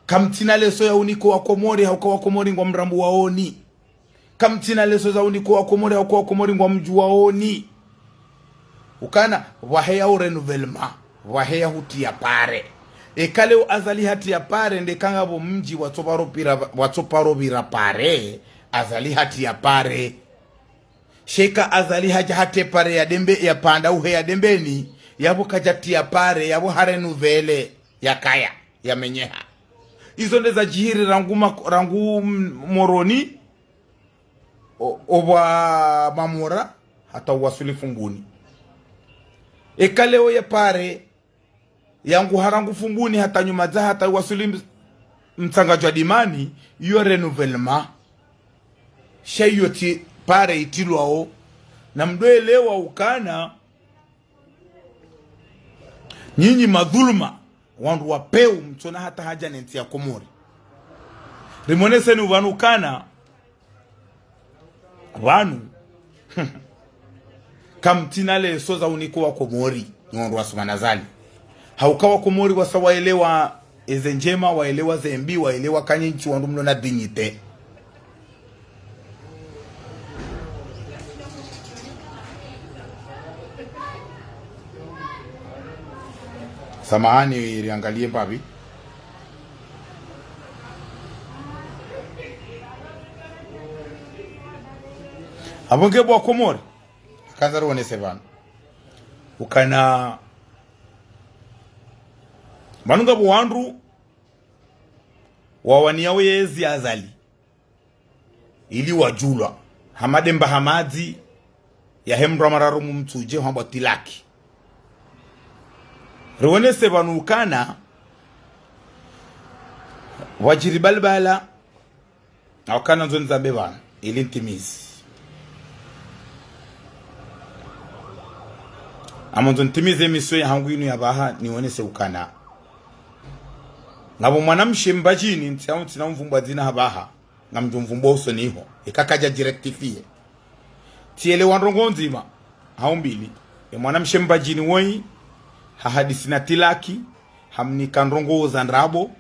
Kamtsina leso ya uniko wa Komori, hauka wa Komori ngwa mrambu waoni. Kamtsina leso za uniko wa Komori, hauka wa Komori ngwa mdjuwaoni. Ukana, pvwaheya u renouvellement, pvwaheya hutiya pare. Eka leo Azali hatriya pare, nde eka ngapvo mdji watsoparo pvira, watsoparo pvira pare, Azali hatriya pare. Sha eka Azali hadja hatriya pare ya Dembe, ya Panda uhe ya Dembeni, yapvo kadjatriya pare, yapvo ha renouvelé, yakaya, yamenyeha. Izo nde zadjiri rangu ma-, rangu m-, Moroni, o-, opvwa Mamora, hata uwaswili Fumbuni. Eka leo ye pare, yanguha rangu Fumbuni hata Nyumadzaha hata iwaswili ms-, Mtsangandjwa Dimani, iyo renouvellement. Sha iyo tsi pare itrilwao. Na mdroelewa ukana, nyinyi madhuluma, wandru wa pewu, mtsona hata haja ne ntsi ya Komori. Rimoneseni upvanu ukana, pvanu, kamtsina leso za unika wa Komori, nyi wandru wa Assoumani Azali. Hauka wa Komori wasa waelewa eze ndjema, waelewa ze mbi, waelewa ka nyinyi tsi wandru mlo na dignité. Samahani, riangalie mbapvi. Apvo nge bo wa Komori, kandza rionese pvanu ukana, pvanu ngapvo wandru wawaniyao yezi ya Azali ili wadjulwa, hama Demba Hamadzi, yahe mndru wa mararu mu Mitsudje, hwambwa Tilaki. Rionese pvanu ukana, wadjiri balbala, na ukana ndzo nizambe pvanu, ili ntimizi. Amo ndzo ntimizi emiswe yahangu inu ya pvaha, nionese ukana, ngapvo mwanamshe Mbadjini, ntsina, ntsina umvumbwa dzina ha pvaha, ngamdjo mvumbwa usoni ho, eka kadja djirectifié. Tsielewa ndrongoo ndzima, hau mbili. E mwanamshe Mbadjini woyi, hahadisi na Tilaki, hamnika ndrongoo za ndrabo,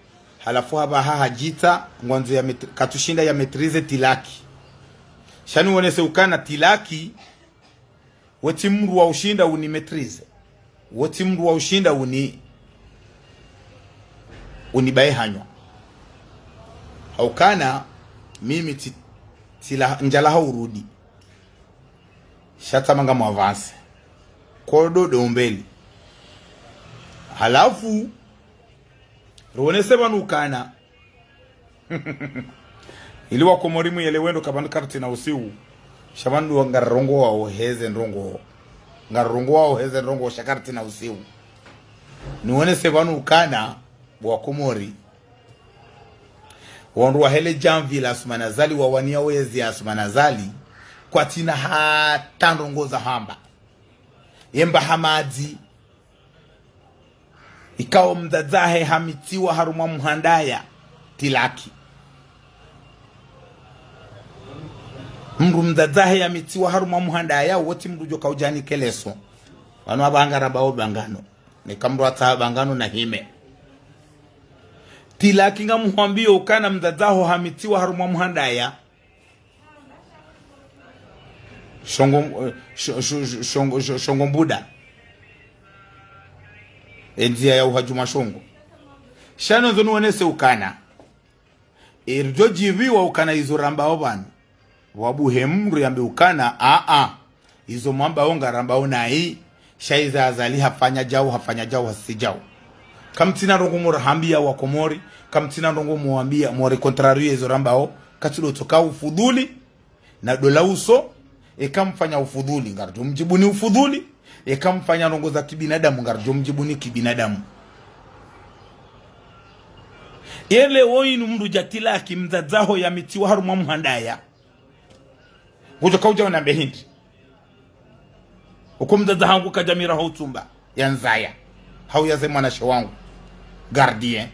halafu ha pvaha hadjitsa, ngwandzo ya maît-, katsushinda ya maîtrisé Tilaki. Sha nionese ukana Tilaki, we tsi mndru wa ushinda uni maîtrisé. We tsi mndru wa ushinda uni, unibaye hanywa. Haukana, mimi tsi, tsila, ndjala ha urudi. Sha tsamanga mu avancé. Kodo de umbeli. Halafu, rionese pvanu ukana, ili wa Komori muyelewe ndo ka pvanu karitsina usiu. Sha pvanu ngarirongoao heze ndrongoo. Ngarirongoao heze ndrongoo sha karitsina usiu. Nionese pvanu ukana, bo wa Komori, wandru wahe le djamvi la Assoumani Azali wawaniyao yezi ya Assoumani Azali, kwatsina hata ndrongoo za hamba. Ye Mbahamadzi, ikao mdzadzahe hamitsiwa harumwa muhandaya, Tilaki. Mndru mdzadzahe yamitsiwa harumwa muhandaya, wo tsi mndru djo kaudja nikeleso. Pvanu apvaha ngarambao bangano. Neka mndru atsaha bangano na hime. Tilaki ngamhwambio ukana mdzadzaho hamitsiwa harumwa muhandaya. Shongo, eh, sho-, sho-, sho-, shongo, sho-, shongo mbuda. Endziya ya uhadjuma shongo. Sha nondzo nionese ukana, e ridjo djiviwa ukana izo rambao pvanu, pvwabuhe mndru yambe ukana, a, a, izo mwambao ngarambao nayi, sha iza Azali hafanya djau, hafanya djau, hasi djau. Kamtsina ndrongoo murahambia wa Komori, kamtsina ndrongoo muwambia, mori contrarier izo rambao, katsi ndo tsoka ufudhuli, na dola uso, eka mfanya ufudhuli, ngaridjo mdjibuni ufudhuli, eka mfanya ndrongoo za kibinadamu, ngaridjo mdjibuni kibinadamu. Yele wo inu mndru dja Tilaki mdzadzaho yamitsiwa harumwa muhandaya. Ngudjo kaudja unambe hindri. Uko mdzadza hangu kadjamira hau tsumba, yandzaya. Hau yaze mwanashe wangu. Gardien.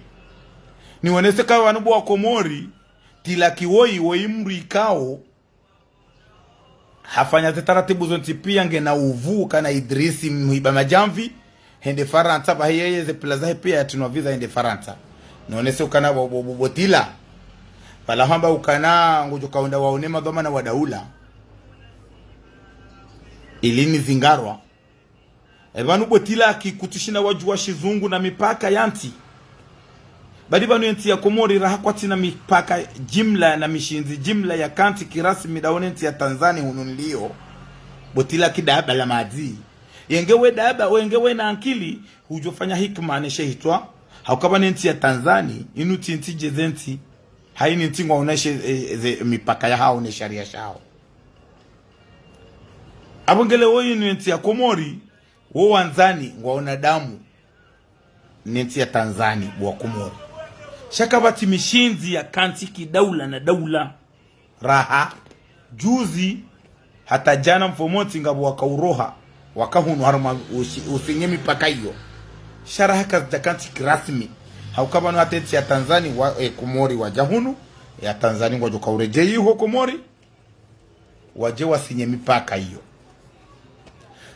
Nionese ka pvanu bo wa Komori, Tilaki woyi, woyi mndru ikao hafanya ze taratibu zontsi pia ngena uvu kana Idrisi mwiba madjamvi, hende Farantsa, pvahe yeye ze pila zahe pia yatrinwa visa hende Farantsa. Nonese ukana bo, bo, bo, bo Tila. Pvala hamba ukana ngudjo kaunda waone madhwamana wa daula. Ili nizingarwa. E pvanu bo Tilaki kutsushinda wadjuwa shizungu na mipaka ya ntsi. Badi pvanu yentsi ya Komori raha kwatsina mipaka jimla na mishindzi jimla ya kantsi kirasmi dawo ne ntsi ya Tanzani hunu nliyo. Bo tilaki daba la madzi. Yenge we daba, wenge wena ankili, hudjofanya hikima ne shehitswa. Haukapva ne ntsi ya Tanzani, inu tsi ntsi dje ze ntsi. Haini ntsi ngwaoneshe, e, ze mipaka yahao ne sharia shahao. Apvo ngele wo inu yentsi ya Komori, wo wandzani ngwaona damu ne ntsi ya Tanzani bo wa Komori. Sha kapvatsi mishindzi ya kantsi kidaula na daula. Raha, juzi, hata jana mfomontsi ngapvo waka uroha, waka hunu harumwa usi-, usinye mipaka iyo. Sha raha kazidja kantsi kirasmi. Haukapvanu hata yentsi ya Tanzani wa, e, Komori wadja hunu, ya Tanzani ngwadjoka uredjeyi ho Komori. Wadje wasinye mipaka iyo.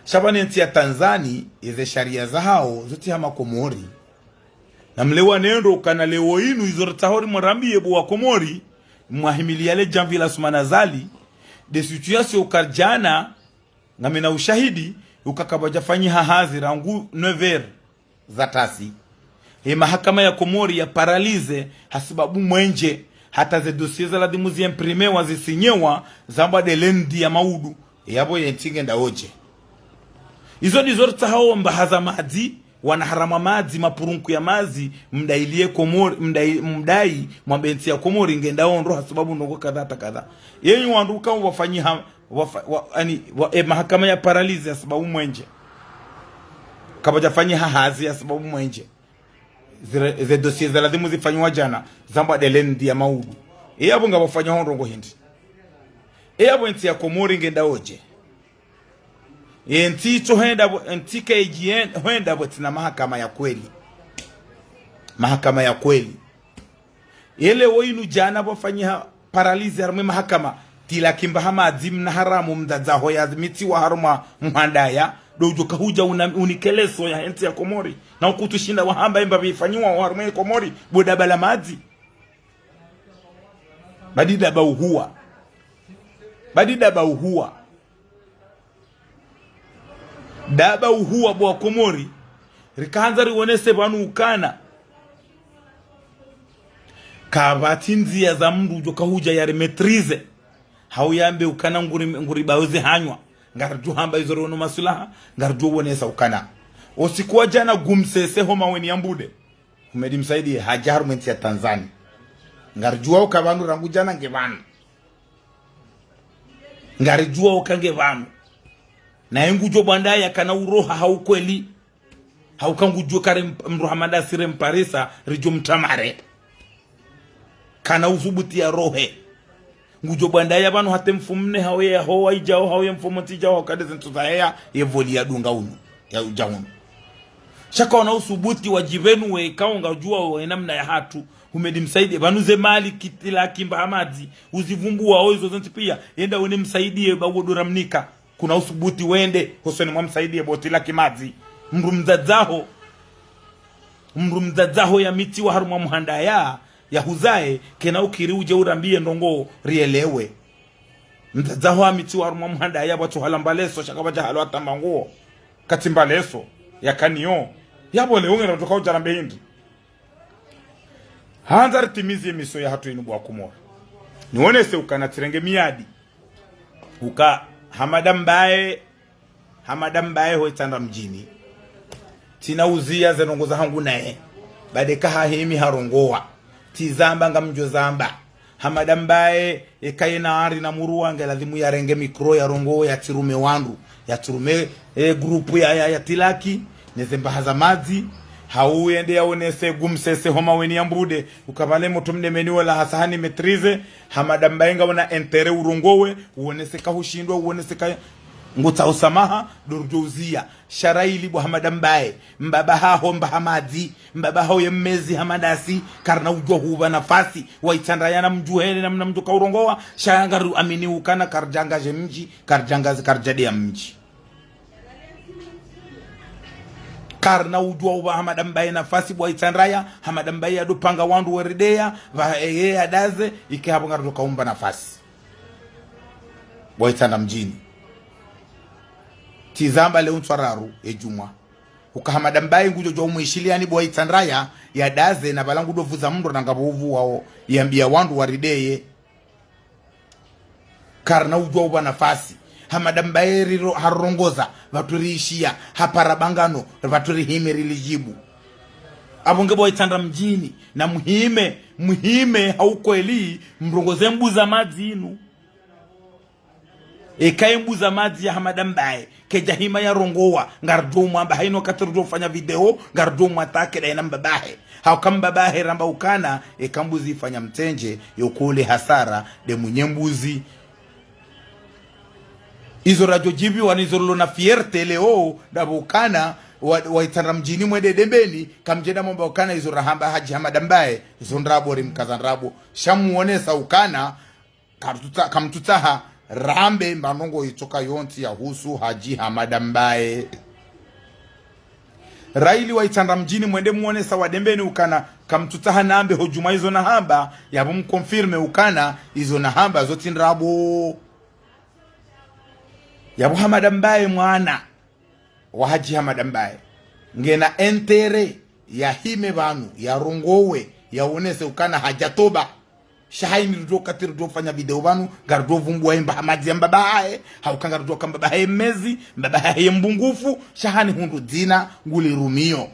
Sha pvanu yentsi ya Tanzani, eze sharia zahao, zo tsi hama Komori. Na mlewa nendo ukana leo inu izo ritsaho rimrambiye bo wa Komori, mwahimiliya le djamvi la Assoumani Azali, de situation uka djana, ngamina ushahidi, uka kapvadjafanyiha hazi rangu neuf heures za tasi. Ye mahakama ya Komori ya paralysé hasibabu mwenje, hata ze dossier za ladhimu zi imprimewa zisinyewa, zambwa de lundi ya maudu. Yapvo yentsi ngenda odje. Izo ndizo ritsahao mbaha za madzi, wana haramu wa madzi, mapurunku ya madzi, mdayiliye Komori, mdayi, mdayi, mwambe yentsi ya Komori ngenda ondro hasibabu ndrongo kadha hata kadha. Yenyi wandru uka wafanyiha, wafa-, wa, ani, wa, e, mahakama ya paralysé hasibabu mwenje. Kapvadjafanyiha hazi hasibabu mwenje. Zire, ze dossier za ladhimu zifanyiwa djana, zambwa de lundi ya maudu. Yapvo ngapvo fanyiha ndrongo hindri. Yapvo yentsi ya Komori ngenda odje. Yentsi itso hwenda pvo, yentsi kayidji yen-, hwenda pvo tsina mahakama ya kweli. Mahakama ya kweli. Ye leo inu djana pvwafanyiha paralysé harumwa ye mahakama, tilaki mbaha madzi mna haramu mdzadzaho ya mitsiwa harumwa muhandaya, do udjo kahudja una-, unike leso ya yentsi ya Komori. Na ukutsushinda wahamba yemba pvifanyiwa harumwa ye Komori, bo daba la madzi. Badi daba uhuwa. Badi daba uhuwa. Daba uhuwa bo wa Komori, rikahandza riwonese pvanu ukana kapvatsi ndziya za mndru udjo kahudja yari maîtrisé. Hau yambe ukana nguri, nguri bayoze hanywa. Ngaridjo hamba izo riwono maswilaha, ngaridjo wonesa ukana. Osiku wa djana Gumsese ho maweni ya Mbude, Humedi Msaidie hadja harumwa yentsi ya Tanzani. Ngaridjuwa uka pvanu rangu djana nge pvanu. Ngaridjuwa uka nge pvanu. Naye ngudjo bwandaya kana uroha ha ukweli. Hauka ngudjo kare mp-, mndru hama dasi remparisa, ridjo mtamare. Kana usubuti ya rohe. Ngudjo bwandaya pvanu hata mfumne hau ye yahowa idjao, hau ye mfomontsi idjao, hauka de zentsu zaheya, ye voli ya dunga unu, ya udja unu. Sha kaona usubuti wa djipvenu we, kaunga udjuwa we namna ya hatru, Humedi Msaidie, pvanu ze mali kitilaki mbaha madzi, uzivumbuwa o izo zontsi piya, yenda wene Msaidie ba wo do ramnika. Kuna usubuti wende, hosoni mwa Msaidie bo tilaki madzi. Mndru mdzadzaho, mndru mdzadzaho ya mitsiwa harumwa muhandaya, ya huzaye, kena ukiri udje urambiye ndrongo rielewe. Mdzadzaho ya mitsiwa harumwa muhandaya, pvatsu halamba leso, sha kapvadja halo hata mba nguo. Katsi mba leso, ya kaniyo. Yapvo leo ngena udjo kaudja rambe hindri. Handza ritimizi ye miso ya hatru inu bo wa Komori. Niwonese ukana tsirenge miyadi. Uka Hamada Mbaye, Hamada Mbaye ho Itsandra mdjini. Tsina uziya ze ndrongo zahangu naye. Bade kahahimi harongowa. Tsizamba ngamdjo zamba. Hamada Mbaye, eka yena ari na muruwa nge ladhimu yarenge micro yarongowe yatsirume wandru. Yatsirume, e, groupe ya, ya, ya tilaki, ne ze mbaha za madzi. Hau yende yawonese Gumsese ho maweni ya Mbude. Uka pvale mutru mnemeni wola hasahani maîtrisé. Hamada Mbaye ngawona intérêt urongowe, uwonese kahushindwa, uwonese ka ngutsaho usamaha, do rudjo uziya. Sha raili bo Hamada Mbaye, mbaba haho mbaha madzi, mbaba haho ye mmezi hama dasi, karina udjuwa hupva nafasi, wa Itsandraya na mdjuhele namna mdjo kaurongowa, sha ngari amini ukana karidja angaje mdji, karidja angaze, karidja deya mdji. Karina udjuwa upva Hamada Mbaye nafasi bo wa Itsandraya, Hamada Mbaye yado panga wandru werideya, pva eye yadaze, ike hapvo ngaridjo kaumba nafasi. Bo wa Itsandra mdjini. Tsizamba leo ntswararu, e djumwa. Uka Hamada Mbaye ngudjo djuwa umwishiliani bo Itsandraya, yadaze na pvala ngudjo vuza mndru na ngapvo uvu wao, yambia wandru warideye. Karina udjuwa upva nafasi. Hamada Mbaye riro, harongoza, pvatsu riishiya, hapara bangano, pvatsu rihime rilidjibu. Apvo nge bo Itsandra Mdjini, na muhime, muhime ha ukweli, mrongoze mbuza madzi inu. Eka ye mbuza madzi ya Hamada Mbaye, kedja hima yarongowa, ngaridjo umwamba, hayina wakati ridjo ufanya video, ngaridjo umwatake daye na mbabahe. Hauka mbabahe ramba ukana, eka mbuzi ifanya mtsendje, yokole hasara, nde mwenye mbuzi. Izo radjo djibiwa ni izo rilo na fierté leo, ndapvo ukana, wa, wa Itsandra Mdjini mwende Dembeni, kamdjenda mwamba ukana izo rahamba Hadji Hamada Mbaye, zo ndrabo rimkaza ndrabo. Sha muonesa ukana, Kamtsutsa-, kamtsutsaha rambe mba ndrongo itsoka yontsi yahusu Hadji Hamada Mbaye. Raili wa Itsandra Mdjini mwende muonesa wa Dembeni ukana kamtsutsaha nambe ho djumwa izo nahamba, yapvo mconfirme ukana izo nahamba zo tsi ndrabo. Yapvo Hamada Mbaye mwana wa Hadji Hamada Mbaye, ngena intérêt yahime pvanu, yarongowe, yaonese ukana hadja toba. Sha hayini ridjo kati ridjo fanya video pvanu, ngaridjo vumbuwa ye mbaha madzi ya mbabahe, hauka ngaridjo ka mbabahe mezi, mbabahe mbungufu, sha hani hundru dzina, nguli rumio.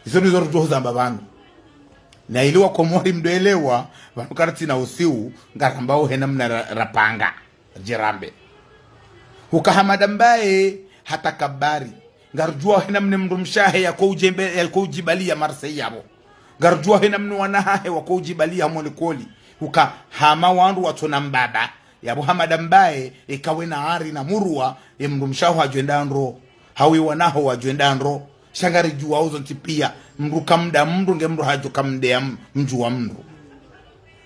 Izo ndizo ridjo huzamba pvanu. Na ili wa Komori mdjo elewa, pvanu karitsina usiu, ngarambao he namna ra-, rapanga. Djirambe. Huka Hamada Mbaye hatakabari. Ngarudjuwa he namna mndru mshe wahe yako udjembe, yako udjibaliya Marseille yapvo. Ngarudjuwa he namna wana wahe wako udjibaliya mwa likoli. Huka hama wandru watsona mbaba. Yapvo Hamada Mbaye, eka wena ari na muruwa, ye mndru mshe waho hadjwenda ndro. Hawu ye wana waho wadjwenda ndro. Sha ngaridjuwao zontsi piya. Mndru kamda mndru nge mndru hadjo kamdeya m-, mdjuwa mndru.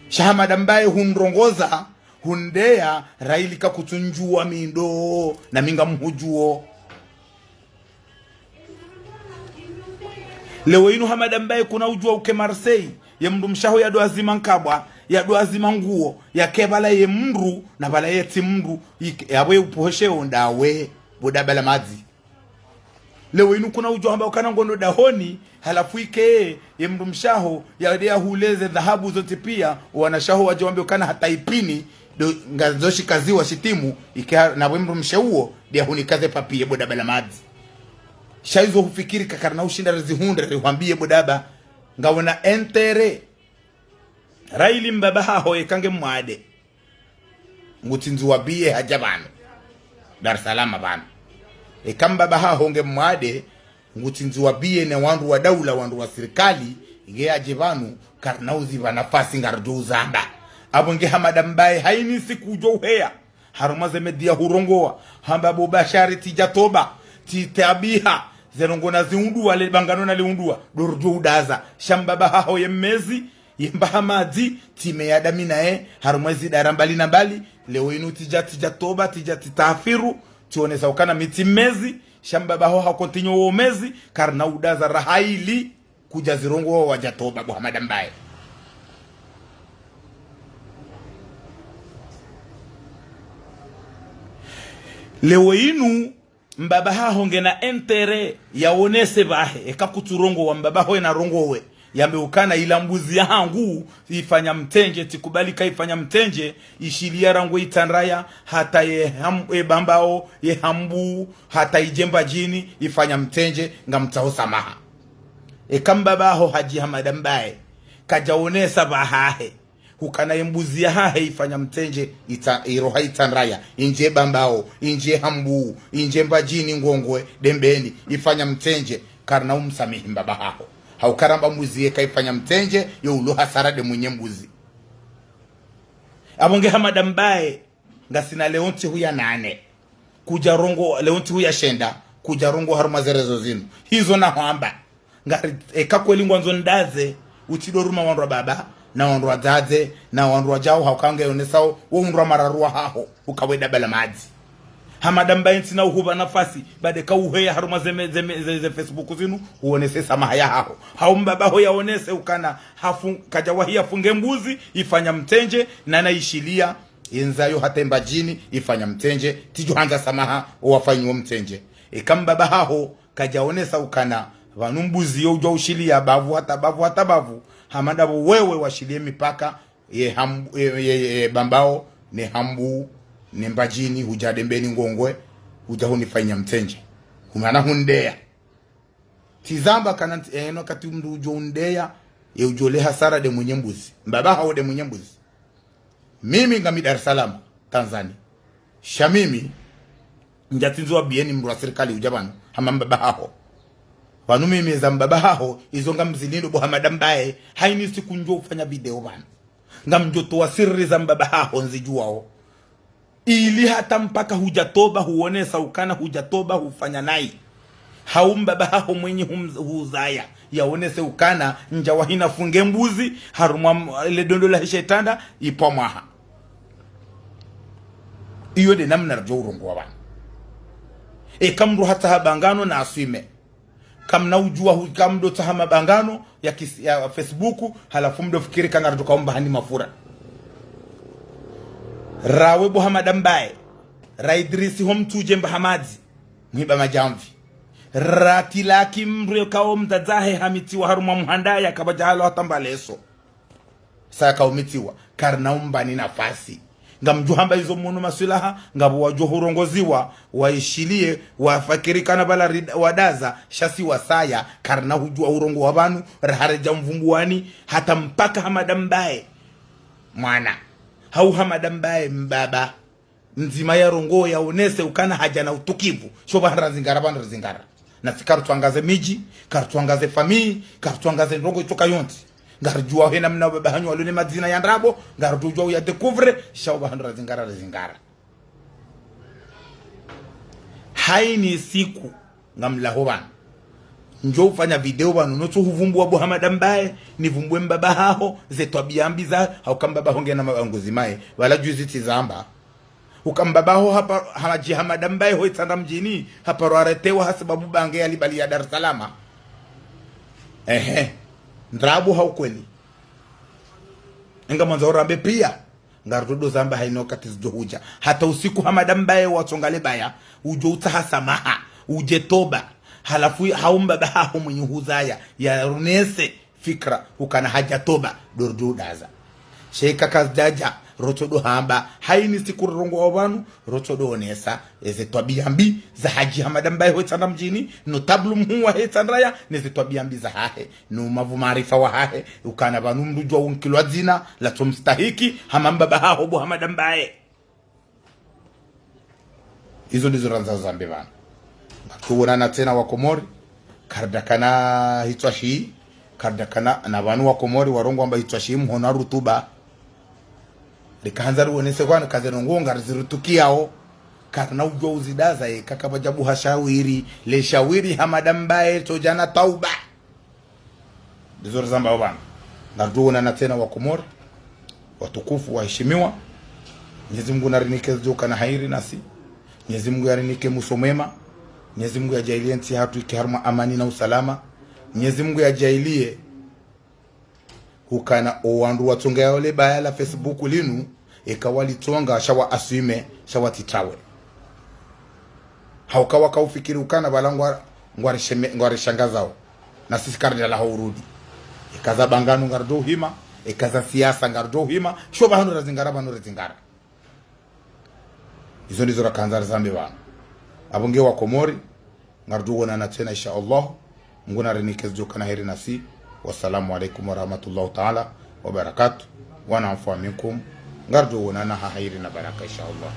Sha Hamada Mbaye hunrongoza, hundeya, raili kakutsundjuwa mi ndo, na mi ngamhudjuwo. Leo inu Hamada Mbaye kuna udjuwa uke Marseille, ye mndru mshe waho yadowazima nkabwa, yadowazima nguwo, yake pvala ye mndru, na pvala ye tsi mndru, ik-, yapvo ye upohoshe wo ndawe, bo Dabala Madzi. Leo inu kuna udjo hamba ukana ngondo dahoni, halafu ike ye mndru mshe waho, yade yahule ze dhahabu zontsi piya, wanashe waho wadjo wambe ukana hata ipini, ndo ngazo shikaziwa shitimu, ike ha-, na we mndru mshe uwo, nde yahunika ze papier bo Dabala Madzi. Sha izo hufikiri kakarina ushinda rizihundre, rihwambiye bo Daba, ngawena intérêt, raili mbaba haho eka nge mwade. Ngutsindziwa biye hadja pvanu. Dar es Salaam pvanu. Eka mbaba haho nge mwade, ngutsindziwa biye ne wandru wa daula, wandru wa sirikali, nge yadje pvanu, karina uzipva nafasi ngaridjo uzamba. Apvo nge Hamada Mbaye, hayini siku udjo uheya. Harumwa ze média hurongowa, hamba bo Bashari tsidja toba, tsitabiha, ze ndrongo naziunduwa, le bangano naliunduwa, ndo ridjo udaza. Sha mbaba haho ye mezi, ye mbaha madzi, tsime ya dami naye, harumwa ezi dara mbali na mbali, leo inu tsidja, tsidja toba, tsidja tsitahafiru, tsionesa ukana mi tsi mezi, sha mbaba haho ha continuer wo mezi, karina udaza raha ili, kudja zirongowa wadja toba bo Hamada Mbaye. Leo inu, mbaba haho ngena intérêt yaonese pvahe, eka kutsurongowa mbaba haho yena rongowe, yambe ukana ila mbuzi yahangu, ifanya mtsendje, tsikubali ka ifanya mtsendje, ishiliya rangu Itsandraya, hata ye ham-, ye Bambao, ye Hambu, hata idje Mbadjini, ifanya mtsendje, ngamtsaho samaha. Eka mbaba haho Hadji Hamada Mbaye, kadjaonesa pvahahe. Hukana ye mbuzi yahahe ifanya mtsendje, itsa-, iroha Itsandraya, indje Bambao, indje Hambu, indje Mbadjini Ngongwe, Dembeni, ifanya mtsendje, karina umsamihi mbaba haho. Hauka ramba mbuzi yeka ifanya mtsendje, yo ulo hasara nde mwenye mbuzi. Apvo nge Hamada Mbaye, ngasina leo ntsihu ya nane. Kudja rongowa, leo ntsihu ya shenda, kudja rongowa harumwa ze réseaux zinu. Hizo nahwamba. Ngari, eka kweli ngwandzo ndaze, utsidoruma wandru wa baba, na wandru wa dzadze, na wandru wadjao, hauka nge yonesao, wo undru wa mararu wahaho, uka we Dabala Madzi. Hamada Mbaye ntsina uhupva nafasi, bade ka uheya harumwa ze me-, ze me-, ze, ze Facebook zinu, uonese samaha yahaho. Hau mbaba haho yaonese ukana, hafu-, kadjawahi yafunge mbuzi, ifanya mtsendje, na naishiliya, yendzayo hata Mbadjini, ifanya mtsendje, tsidjo handza samaha, owafanyiwo mtsendje. Eka mbaba haho kadjaonesa ukana pvanu mbuzi yo udjwa ushiliya bavu hata bavu hata bavu, hama ndapvo wewe washiliye mipaka ye hambu, ye, ye, ye, ye Bambao, ne Hambu, ne Mbadjini, hudja Dembeni Ngongwe, hudja hunifanya mtsendje. Humana hundeya. Tsizamba kana ntsi, eno wakati mndru udjo undeya, ye udjo le hasara nde mwenye mbuzi. Mbaba haho nde mwenye mbuzi. Mimi ngami Dar es Salaam, Tanzania. Sha mimi, ndjatsindzwa biyeni mndru wa sirikali udja pvanu, hama mbaba haho. Pvanu mimi za mbaba haho, izo ngamzilindo bo Hamada Mbaye, hayini siku ndjo ufanya video pvanu. Ngamdjo towa siri za mbaba haho nzidjuwao. Ili hata mpaka hudja toba huonesa ukana hudja toba hufanya nayi. Hau mbaba haho mwenye humz-, huzaya. Yaonese ukana ndja wahina funge mbuzi, harumwa m-, le dondo la hishetanda, ipvwa mwaha. Iyo nde namna ridjo urongowa pvanu. Eka mndru hatsaha bangano na aswime. Kamna udjuwa hu-, kamdo tsaha mabangano ya kis-, ya Facebook, halafu mdo fikiri ka ngaridjo kaumba hani mafura. Rawe bo Hamada Mbaye, ra Idrisi ho Mtsudje Mbahamadzi, mwiba madjamvi. Ra Tilaki mndru yekao mdzadzahe hamitsiwa harumwa muhanda ya kapvadja halo hata mbaleso. Saya kaumitsiwa, karina umbani nafasi. Ngamdjo hamba izo mwono maswilaha, ngapvo wadjo hurongoziwa, waishiliye, wafikiri kana pvala rid-, wadaza, sha si wasaya, karina hudjuwa urongowa pvanu, raharedja mvumbuwani, hata mpaka Hamada Mbaye. Mwana. Hau Hamada Mbaye mbaba. Ndzima yarongowe yaonese ukana hadja na utukivu. Sho pvahanu razingara, pvahanu razingara. Nasi karutsuangaze midji, karutsuangaze famiyi, karutsuangaze ndrongo itsoka yontsi. Ngaridjuwa hena mna baba hanyu walo ne madzina ya ndrabo, ngarudjuwa uya découvre, sha pvahanu razingara, razingara. Hayini siku, ngamlaho pvanu. Ndjo ufanya video pvanu, notso huvumbuwa bo Hamada Mbaye, nivumbuwe mbaba haho, ze twabiya mbi za, hauka mbaba haho ngena mabanguzi maye, pvala juzi tsizamba. Uka mbaba haho hapva-, Hadji Hamada Mbaye ho Itsandra Mdjini, hapvaro aretewa hasibabu bange ya libali ya Dar es Salaam. Ehe. Ndrabo hau kweli. Enga mwandzo urambe piya. Ngarudjo zamba hayina wakati zidjo hudja. Hata usiku Hamada Mbaye watsonga le baya, udjo utsaha samaha, udje toba. Halafu hau mbaba haho mwenye huzaya, yarunese fikira, ukana hadja toba, ndo ridjo udaza. Sha eka kazidjadja, rotsodo hamba, hayini siku rirongowa pvanu, rotsodo onesa, eze twabiya mbi, za Hadji Hamada Mbaye ho Itsandra Mdjini, notable mhuu wa he Itsandra ya, neze twabiya mbi zahahe, no mavu maarifa wahahe, ukana pvanu mndru djuwa unkilwa dzina, latso mstahiki, hama mbaba haho bo Hamada Mbaye. Izo ndizo randza zambe pvanu. Ngaridjo wonana tsena wa Komori, karidakana hitswa shi, karidakana na pvanu wa Komori, warongowa amba hitswa shi mhono wa rutuba. Rikahandza riwonese kwani kaze ndrongo ngarizirutukiyao. Karina udjuwa uzidaza ye, kakapvadja buha shawiri, le shawiri Hamada Mbaye, tsodja na tauba. Ndizo rizambao pvanu. Ngaridjo wonana tsena wa Komori, watukufu, waheshimiwa. Mwenyezi Mungu narinike zidjo kana hairi nasi. Mwenyezi Mungu yarinike mwiso mwema. Mwenyezi Mungu yadjaaliye ntsi hatru ike harumwa amani na usalama. Mwenyezi Mungu yadjaaliye ukana owandru watsongayao le baya la Facebook linu, eka walitsonga sha wa assume, sha watsitawe. Hauka waka ufikiri ukana pvala ngwa-, ngwarisheme-, ngwarishangazao. Na sisi karidjalaho urudi. Eka za bangano ngaridjo uhima, eka za siasa ngaridjo uhima, sho pvahanu razingara, pvahanu razingara. Izo ndizo rakandza rizambe pvanu. Apvo nge wa Komori, ngaridjo wonana tsena, insha Allah. Mungu narinike zidjo kana hairi nasi. Wassalamu alaikum warahmatullahi taala wabarakatuh. Wa nafu minkum. Ngaridjo wonana ha hairi na baraka, insha Allah.